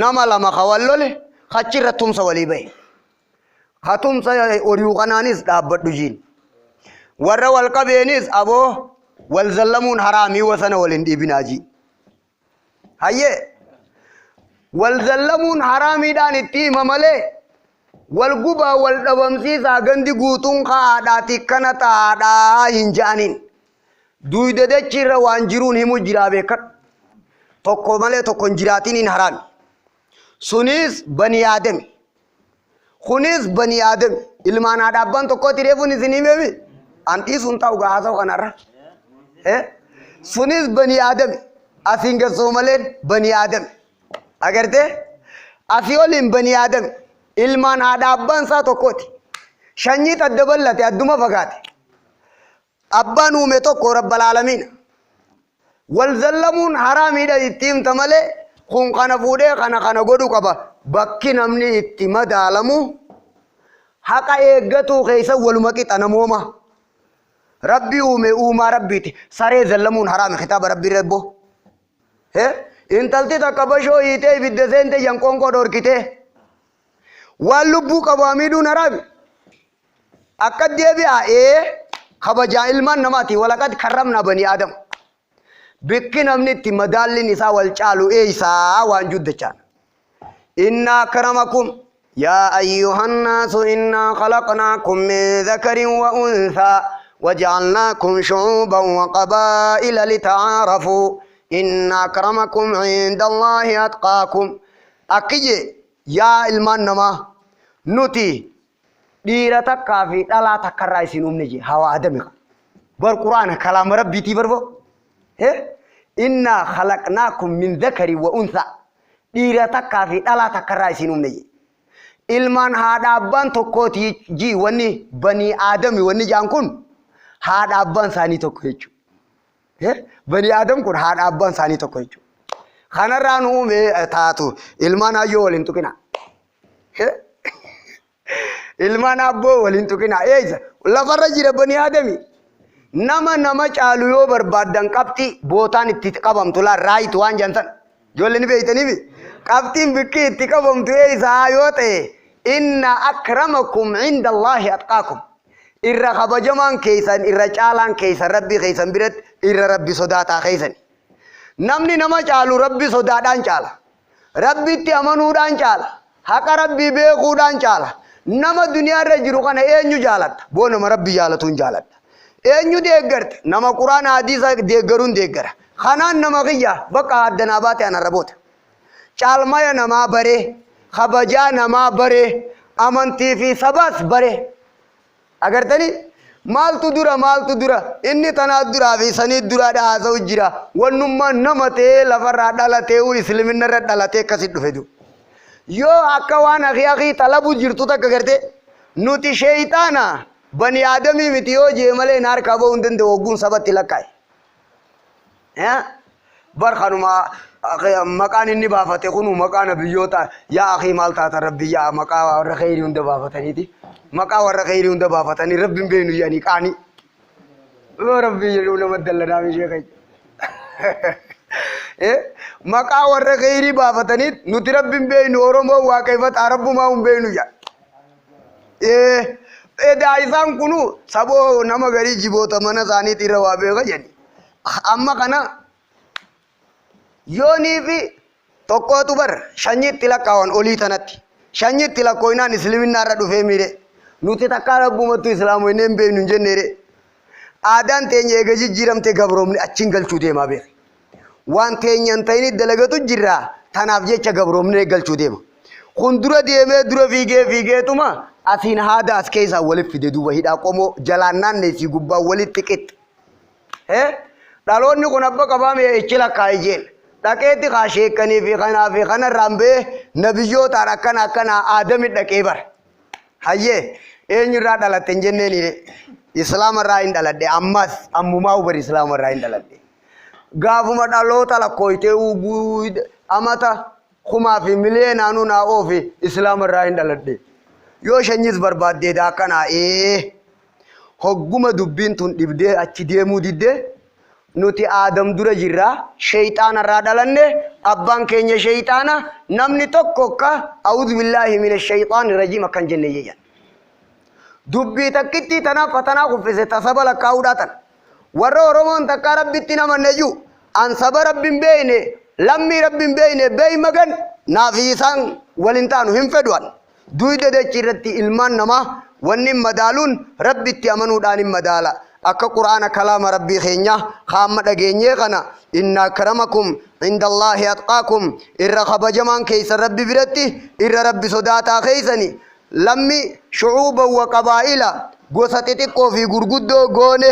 nama lama ka wal lole achi irra tumsa walii bahe ka tumsa ori'u kanaanis dhaabbadhu jiin warra wal qabeenis aboo wal zallamuun haraamii wasana wal hin dhiibinaa jiin Hayyee wal zallamuun haraamiidhaan itti hima malee wal gubaa wal dhabamsiisaa gandi guutuun ka'aadhaati kana ta'aadhaa hin ja'aniin. Duyda dachiirra waan jiruun himu jiraa beekadhu. Tokko malee tokko hin jiraatiniin haraami. Sunis bani aadami. Kunis bani aadami. Ilmaan haadha abbaan tokkooti reefuun isin himeemi. An dhiisuun ta'u gaa haasa'u kanarra. Sunis bani aadami. Asiin gassoo maleen bani aadami. Agartee? Asii oliin bani aadami. Ilmaan haadha abbaan isaa tokkooti. Sanyii adda bal'ate adduma fagaate. Abbaan uume tokko Rabbal Aalamiina. Wal zallamuun haraamiidha itti himta malee kun kana fuudhee kana kana godhuu qaba. Bakki namni itti madaalamu haqa eeggatuu keessa waluma qixa namooma. Rabbi uume uumaa Rabbiiti. Saree zallamuun haraami kitaaba Rabbii irra boo. Intalti takka bashoo hiitee ibidda seente yanqoonqoo dhorkitee. Waan lubbuu qabu miidhuun haraami. Akka deebi'a ee kabajaa ilmaan namaati walaqad karramnaa banii aadam. Bikki namni itti madaalliin isaa wal caalu eeysaa waan juddachaan. Inna akramakum yaa ayyuhan naasu innaa khalaqnaakum min dhakarin wa unthaa waja'alnaakum shu'uuban wa qabaa'ila lita'aarafuu inna akramakum inda Allaahi atqaakum. Akki jee yaa ilmaan namaa nuti dhiira takkaa fi dhalaa takkarraa isin uumne jee hawa adami qaba. Bar quraana kalaama rabbiitii barboo. Innaa khalaqnaakum min dhakari wa unthaa. Dhiira takkaa fi dhalaa takkarraa isin uumne jee. Ilmaan haadha abbaan tokkooti jii wanni banii aadami wanni jaan kun haadha abbaan isaanii tokko jechuudha. Banii aadam kun haadha abbaan isaanii tokko jechuudha. Kanarraa nu uume taatu ilmaan hayyoo waliin tuqina. Ilmaan abboo waliin tuqina. Eessa? Lafarra jira bani aadami. Nama nama caalu yoo barbaaddan qabxii bootaan itti qabamtu laa raayit waan jedhan san. Ijoollee ni beektaniifi? Qabxiin bikki itti qabamtu eessaa yoo ta'e inna akramakum inda Allaahi atqaakum. Irra kabajamaan keessan irra caalaan keessan rabbii keessan biratti irra rabbi sodaataa keessani. Namni nama caalu rabbi sodaadhaan caala. Rabbitti amanuudhaan caala. Haqa Rabbii beekuudhaan caala. Nama duniyaa irra jiru kana eenyu jaalatta? Boo nama Rabbi jaalatuun jaaladha. Eenyu deeggarta? Nama Quraana hadiisa deeggaruun deeggara. Kanaan nama kiyya bakka addanaa baate ana raboota. Caalmaya namaa baree, kabajaa namaa baree, amantii fi sabaas baree. Agartanii? Maaltu dura maaltu dura inni tanaa duraa fi sanii duraadha haasa'u jira. Wannummaan nama ta'ee lafarraa dhalatee isliminna irra dhalatee akkasi dhufe du. Yoo akka waan akii akii xalabu jirtu takka gartee Nuti sheeyxaana bani aadamii miti yoo jee malee na harkaa ba'uu hin danda'u hogguun sabatti lakkaa'e. Bar kanuma maqaan inni baafate kunu maqaa nabiyyoota yaa akii maal taata rabbi yaa maqaa warra kheyrii hunda baafataniiti. Maqaa warra kheyrii hunda baafatanii rabbi hin beeknu jedhanii qaanii. Yoo rabbi jedhu nama dallanaa ishee keenya. Maqaa warra kheyrii baafatanii nuti rabbi hin beeknu Oromoo waaqeffataa rabbumaa hin beeknu jedha. Edaa isaan kunu saboo nama garii jiboota mana isaaniitii irra waa beeka jedhani. Amma kana yoonii fi tokkootu bar shanyii itti lakkaawan olii tanatti. Shanyii itti lakkooynaan isliminnaa irra dhufee miire. Nuti takkaa rabbumattu islaamoynee hin beeknu hin jenneere. Aadaan teenya eega jijjiiramte gabroomne achiin galchuu deemaa beeki. Waan teenya hin ta'init dalagatu jirra tanaaf jecha gabroomnee galchuu deema. Kun dura deemee dura fiigee fiigeetuma asiin haada as keessaa walitti fide duuba hidhaa qomoo jalaan naanneessii gubbaan walitti qixxe. Dhaloonni kun abba qabaa mee ichi lakkaa'e jeen. Dhaqeetti kaa sheekkanii fi kanaa fi kanarraan ba'ee nabiyyootaan akkana akkana aadami dhaqee bara. Hayyee eenyurraa dhalatte hin jenneeni islaamarraa hin dhaladhe ammas ammumaa hubar islaamarraa hin dhaladhe. Gaafuma dhaloota lakkooytee amata kumaa fi miliyeenaanuu naa oofi islaamarraa hin dhaladhe. Yoo shanyiis barbaaddeedha akkanaa ee. Hogguma dubbiin tun dhibdee achi deemuu didde nuti Aadam dura jirra sheeyxaana irraa dhalanne abbaan keenya sheeyxaana namni tokko akka a'uudhu billaahi mina sheeyxaani rajiim akkan jenne jedhan. Dubbii takkittii tanaaf fatanaa kuffise ta saba lakkaa'uudhaa tana. Warra Oromoon takkaa rabbitti hin amanne jiru an saba rabbi hin beekne lammii rabbi hin beekne beey magan naafi isaan wal hin taanu hin fedhu an. Duyda dachii irratti ilmaan namaa wanni hin madaaluun Rabbitti amanuudhaan hin madaala. Akka Qur'aana kalaama Rabbii keenyaa ka amma dhageenyee kana inna akramakum indallaahi atqaakum irra kabajamaan keessan Rabbi biratti irra Rabbi sodaataa keessani lammi shu'uuban wa qabaa'ila gosa xixiqqoo fi gurguddoo goone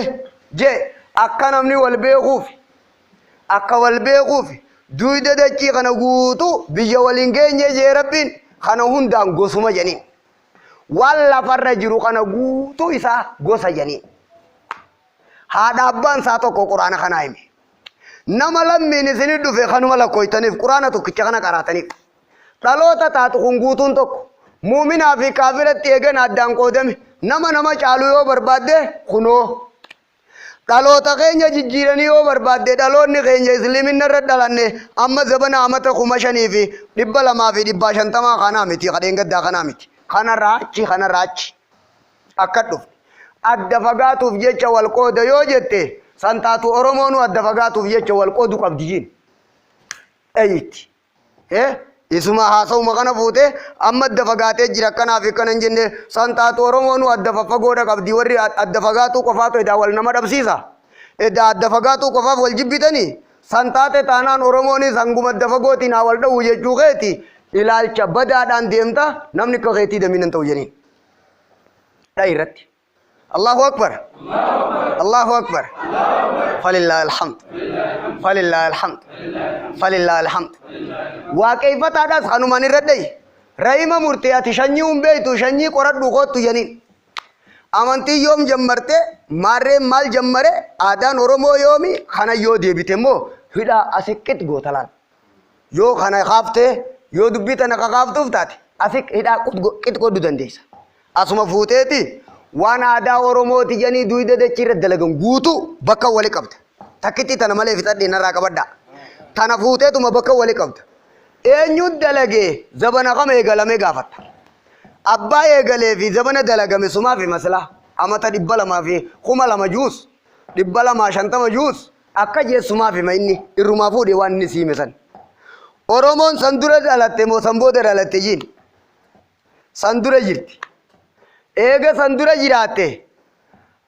jee akka namni wal beekuuf akka wal beekuuf duyda dachii kana guutuu biyya waliin geenye jee Rabbiin kana hundaan gosuma jedhaniin. Waan lafarra jiru kana guutuu isaa gosa jedhaniin. Haadha abbaan isaa tokko quraana kanaa hime. Nama lammiin isinii dhufe kanuma lakkooytaniif quraana tokkicha kana qaraataniif. Dhaloota taatu kun guutuun tokko. Muuminaa fi kaafiratti eegana addaan qoodame nama nama caalu yoo barbaadde kunoo Dhaloota keenya jijjiiranii yoo barbaadde dhaloonni keenya isliminna irra dhalanne amma zabana amata 5250 kanaa miti kadheen gaddaa kanaa miti. Kanarraa achi kanarraa achi akka dhufne. Adda fagaatuuf jecha wal qooda yoo jette san taatu Oromoonuu adda fagaatuuf jecha wal qoodu qabdi jiin. Dhayitti. Isuma haasawuma kana fuute amma adda fagaatee jira akkanaa fi akkana hin jenne san taatu Oromoonuu adda faffagoodha qabdi warri adda fagaatuu qofaatu edaa wal nama dhabsiisa. Edaa adda fagaatuu qofaaf wal jibbitanii san taate taanaan Oromoonis hanguma adda fagootiin haa wal dha'u jechuu keeti ilaalcha badaadhaan deemta namni akka keetii damiin hin ta'u jeniin. Dha'i irratti. Allahu Akbar. Allahu Akbar. Falillahi alhamd. Falillahi alhamd. Falillahi alhamd. Waaqeeffataadhaas kanumaan irra dhayi. Rahima murtee ati shanyii hin beektu shanyii qoradhu koottu janiin. Amantiin yoom jammarte maarreen maal jammare aadaan Oromoo yoomi kana yoo deebite immoo hidhaa asiqqit goota laal. Yoo kana kaaftee yoo dubbii tana kakaaftuuf taate asi hidhaa qix godhu dandeessa. Asuma fuuteeti waan aadaa Oromooti jedhanii duyda dachii irra dalagan guutuu bakka wali qabda. Takkitti tana malee fixadhee narraa qabadhaa. Tana fuuteetuma bakka wali qabda. Eenyu dalagee zabana kam eegalame gaafatta. Abbaa eegalee fi zabana dalagame sumaa fi maslaa amata 200 fi 2000 juus 250 juus Akka jeessumaaf hima inni irrumaa fuudhe waan inni siime san. Oromoon san dura dhalatte moo san booda dhalatte jiin? San dura jirti. Eega san dura jiraatte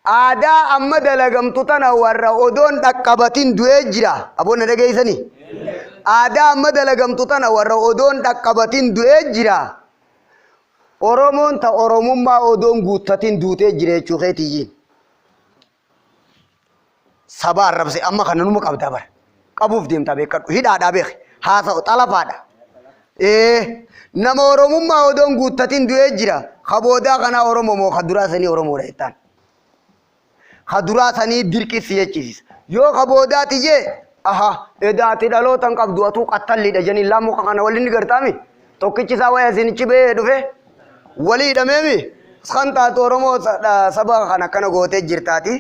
aadaa amma dalagamtu tana warra odoon dhaqqabatin du'ee jira. Aboon na dhageessanii? Aadaa amma dalagamtu tana warra odoon dhaqqabatin du'ee jira. Oromoon ta Oromummaa odoon guuttatin duutee jira jechuu keetiyyiin. Saba arrabse amma kana numa qabdaa bara. Qabuuf deemtaa beekadhu. Hidhaadhaa beeki. Haasa'u xalafaadha. Ee nama Oromummaa odoon guuttatin du'ee jira. Ka boodaa kanaa Oromoo moo ka duraa sanii Oromoodha jettaan? Ka duraa sanii dirqi si jechisiisa. Yoo ka boodaati jee, aha, edaa ati dhaloota hin qabdu, atuu qattalliidha janii laa muka kana waliin ni gartaami. Tokkichi isaa wayii asinichi ba'ee dhufe walii hidhameemi. Kan taatu Oromoo saba kana akkana gootee jirtaati.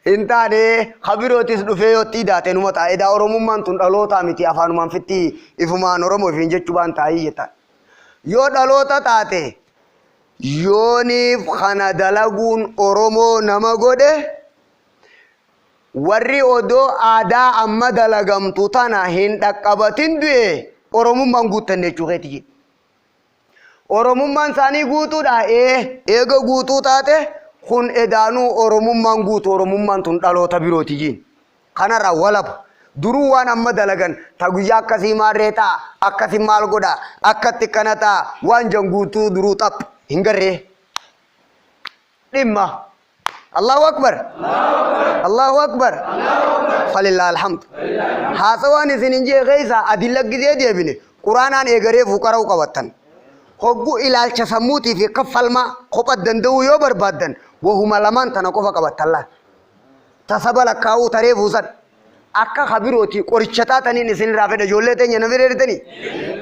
Hin taane, ka birootis dhufee yoo itti idaate numa ta'a. Edaa Oromummaan tun dhalootaa miti, afaanumaan fitti ifumaan Oromoo ifiin jechuu waan taa'ii jettaan. Yoo dhaloota taate, yooniif kana dalaguun Oromoo nama godhe, warri odoo aadaa amma dalagamtu tana hin dhaqqabatin du'e, Oromummaan guuttanne jechuu keeti jedhe. Oromummaan isaanii guutuudha. Ee, eega guutuu taate, kun edaanuu Oromummaan guutu, Oromummaan tun dhaloota birooti jiin. Kanarraa walaba. Duruu waan amma dalagan ta guyyaa akkasii maarree ta'a, akkasi maal godha, akkatti kana ta'a, waan jan guutuu duruu xaph hin garree. Dhimma. Allahu Akbar. Allahu Akbar. Falillaa alhamdu. Haasawaan isin hin jee keessa adilla gizee deebine Quraanaan eegaree fuqara'u qabattan. Hoggu ilaalcha sammuutii fi kaffalmaa kopha danda'uu yoo barbaaddan, wahuma lamaan tana qofa qabattan laal. Ta saba lakkaa'uu taree fuusan. Akka kabirootii qoricha taataniin isinirraa fedha, ijoollee teenya na fireertanii.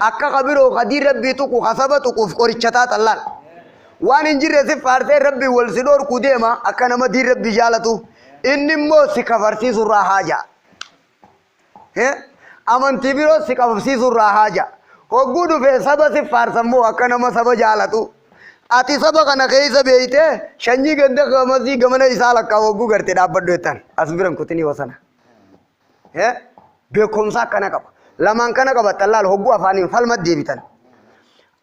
Akka kabiroo kadii rabbii tuqu, ka saba tuquuf qoricha taatan laal. Waan hin jirre si faarsee rabbii wal si dhorku deema, akka nama diin rabbii jaalatu. Inni immoo si kafarsiisurraa haaja. Amantii biroo si qabsiisurraa haaja. Hogguu dhufee saba si faarsa immoo akka nama saba jaalatu. Ati saba kana keessa beeytee shanyii ganda gamasii gamana isaa lakkaa hogguu garte dhaabbadhu jettan. As biran kutinii wasana. Beekumsa akkana qaba. Lamaan kana qabattan laal, hogguu afaaniin falma deebitan.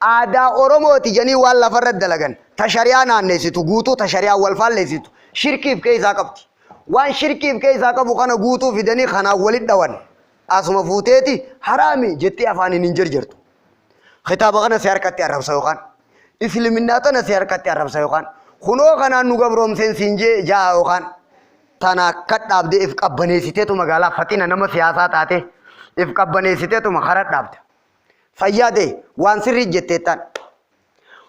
Aadaa Oromooti jedhanii waan lafarra dalagan ta shari'aa naanneessitu guutuu, ta shari'aa wal faalleessitu shirkiif keessaa qabdi. Waan shirkiif keessaa qabu kana guutuu fidanii kanaan walit dhawan. Asuma fuuteeti haraami jettee afaaniin hin jarjartu. Kitaaba kana si harkatti arrabsa yookaan isliminnaa tana si harkatti arrabsa yookaan kunoo kanaan nu gabroomseen siin jee ja'a yookaan tana akka dhaabdee if qabbaneessiteetu magaalaa faxina nama siyaasaa taate if qabbaneessiteetuma karaa dhaabda. Fayyaa ta'e waan sirrii jetteettaan.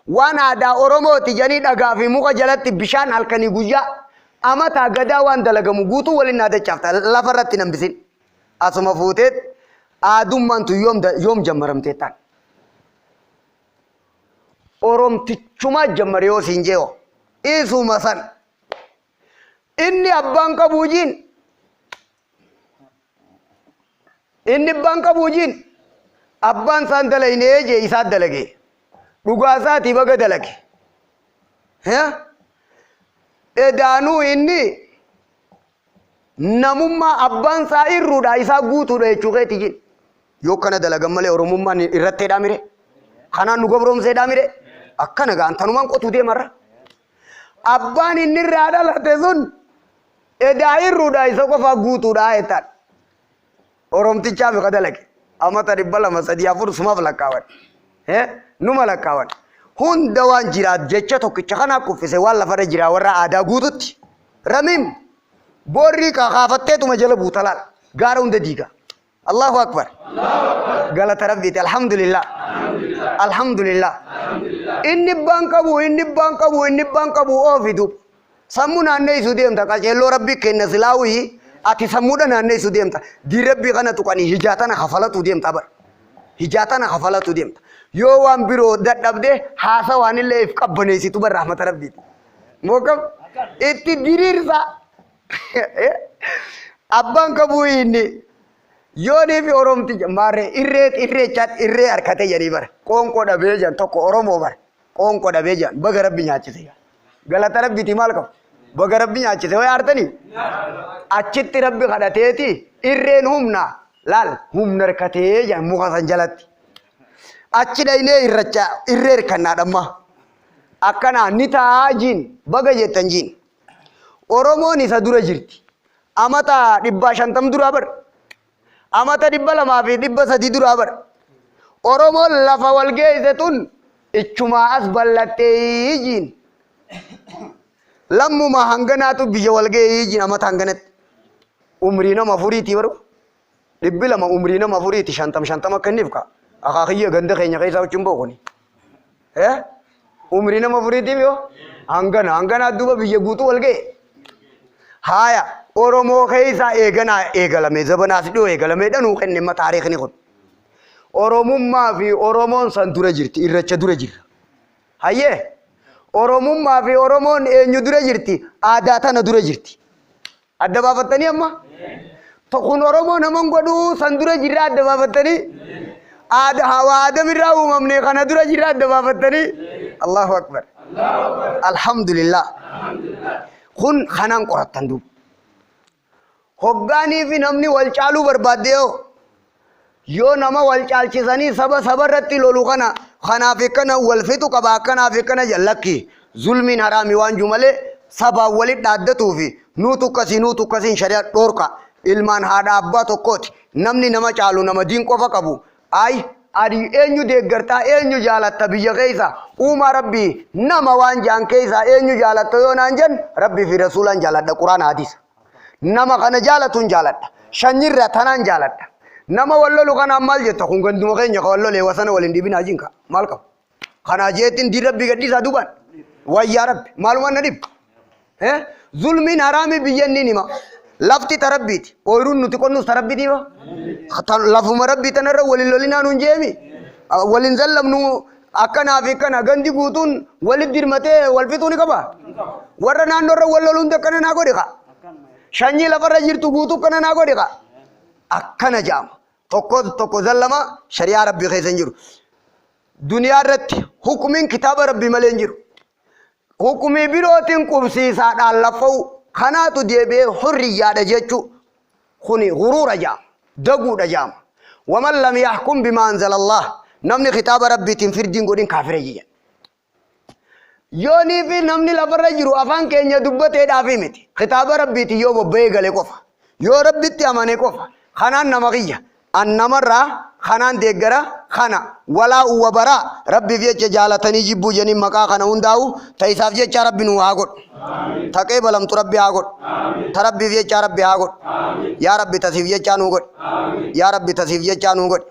Waan aadaa Oromooti jedhanii dhagaa fi muka jalatti bishaan halkanii guyyaa amataa gadaa waan dalagamu guutuu waliin naadachaafta, lafa irratti hin hambisin. Asuma fuuteet aadummaan tun yoom jammaramteettaan. Oromtichumaa jammare yoo siin jee'o isuma san. Inni abbaan qabuu jiin. Inni abbaan qabuu jiin. Abbaan isaan dalaynee jee isaa dalage. Dhugaa isaatii baga dalage. Edaanuu inni namummaa abbaan isaa irruudha isaa guutuudha jechuu keeti jiin. Yoo kana dalagan malee Oromummaan irratteedhaa mire. Kanaan nu gabroomseedhaa mire. Akkana gaan tanumaan qotuu deemarra. Abbaan inni irraa dhalate sun edaa irruudha isa qofaa guutuudha jettaan. Oromtichaaf ka dalage. Amata 200, 3, 4 sumaaf lakkaawan. Numa lakkaawan. Hunda waan jiraat jecha tokkicha kanaa kuffise, waan lafarra jiraa warra aadaa guututti. Ramiim boorrii kaafatteetuma jala buuta laal. Gaara hunda diiga. Allahu Akbar. Galata Rabbiiti. Alhamdulillah. Alhamdulillah. Inni abbaan qabu, inni abbaan qabu, inni abbaan qabu oofitu. Sammuu naanneessuu deemta. Qaceelloo Rabbi kenna silaawii ati sammuudha naanneessuu deemta. Diin Rabbii kana tuqanii hijaatana kafalatu deemta bara. Hijaatana kafalatu deemta. Yoo waan biroo dadhabde, haasawaan illee if qabbaneessitu bar rahmata Rabbiiti. Mookam itti diriirsa. Abbaan qabuu inni yoonii fi Oromti maarree irree irreechaan irree harkate jedhanii bara. Qoonqoo dhabee jedhan tokko Oromoo bara. Qoonqoo dhabee jedhan, baga Rabbi nyaachise. Galata Rabbiiti maal qabu? Baga Rabbi nyaachise wayi aartanii? Achitti Rabbi kadhateeti irreen humna laal humna harkatee jedhan muka san jalatti. Achi dhaynee irracha irree hirkannaa dhamma. Akkanaa ni taa'aa jiin, baga jettan jiin. Oromoon isa dura jirti. Amata 150 duraa bar. Amata 200 fi 300 duraa bar. Oromoon lafa wal geesse tun ichumaa as bal'attee jiin. Lammuma hanganaatu biyya wal ga'ee jiin amata hanganatti. Umrii nama afuriitii baru. 200 umrii nama afuriiti, 50 50 akka inni ifka. Akaakiyya ganda keenya keessaa wajjin bookuni. Eh? Umrii nama afuriitiif yoo hangana hangana duuba biyya guutuu wal ga'e. Haaya Oromoo keessaa eeganaa eegalame zabanaas dhiyoo eegalame dhanuu kenne amma taariikni kun. Oromummaa fi Oromoon san dura jirti irracha dura jirra. Hayyee Oromummaa fi Oromoon eenyu dura jirti aadaa tana dura jirti. Adda baafattanii amma? Kun Oromoo naman godhuu san dura jirra adda baafattanii? Aada hawaa Aadamirraa uumamne kana dura jirra adda baafattanii? Allahu Akbar. Alhamdulillah. Kun kanaan qorattan duuba. Hoggaanii fi namni wal caaluu barbaadde yoo yoo nama wal caalchisanii saba saba irratti lolu kana kanaaf akkana wal fixu qaba akkanaaf akkana jedhan lakki zulmiin haraami waan jiru malee sabaan walit dhaaddatuu fi nuutu akkasii nuutu akkasiin shari'a dhoorka ilmaan haadha abbaa tokkooti namni nama caalu nama diin qofa qabu ay ati eenyu deeggartaa eenyu jaalatta biyya keessa uumaa rabbii nama waan jaan keessaa eenyu jaalatta yoo naan jen rabbii fi rasuulaan jaaladha quraana hadiisa Nama kana jaalatuun jaaladha. Shanyirra tanaan jaaladha. Nama wal lolu kanaan maal jetta kun ganduma keenya ka wal lolee wasana wal hin dhibinaa jinka maal qaba. Kanaa jeettiin diin rabbii gadhiisaa duubaan. Wayyaa rabbi maaluma na dhibu. Zulmiin haraamii biyya inni hima. Lafti ta rabbiiti. Ooyiruun nuti qonnus ta rabbiitiifa. Lafuma rabbii tanarra wal hin lolinaa nuun jeemi. Wal hin zallamnu Akkanaa fi akkana gandi guutuun walitti dirmatee wal fixuu ni qaba. Warra naannoo irra wal lolu hundi akkana naa godhi kaa. Shanyii lafarra jirtu guutuu akkana naa godhi kaa. Akkana jaama. Tokko tokko zallama shari'aa rabbii keessa hin jiru. Duniyaa irratti hukumiin kitaaba rabbii malee hin jiru. Hukumii birootiin qubsiisaadhaan laffa'u kanaatu deebi'ee hurriyyaadha jechuu kuni guruura jaama. Daguudha jaama. Waman lam yahkum bimaa anzalallah namni kitaaba rabbiitiin firdiin godhin kaafira jiyya. Yoonii fi namni lafarra jiru afaan keenya dubbateedhaafi miti. Kitaaba rabbiitiin yoo bobba'ee gale qofa. Yoo rabbitti amane qofa. Kanaan nama kiyya. An namarraa kanaan deeggara kana walaa uwwa baraa rabbiif jecha jaalatanii jibbuu jeniin maqaa kana hundaa'u ta isaaf jecha rabbi nuu haa godhu. Ta qeebalamtu rabbi haa godhu. Ta rabbiif jecha rabbi haa godhu. Yaa rabbi ta siif jechaa nuu godhi. Yaa rabbi ta siif jechaa nuu godhi.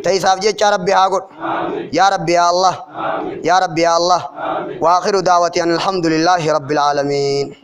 Ta isaaf jecha rabbi haa godhu. Yaa rabbi yaa Allah. Yaa rabbi yaa Allah. Wa akhiru daawati an alhamdulillahi rabbil aalamiin.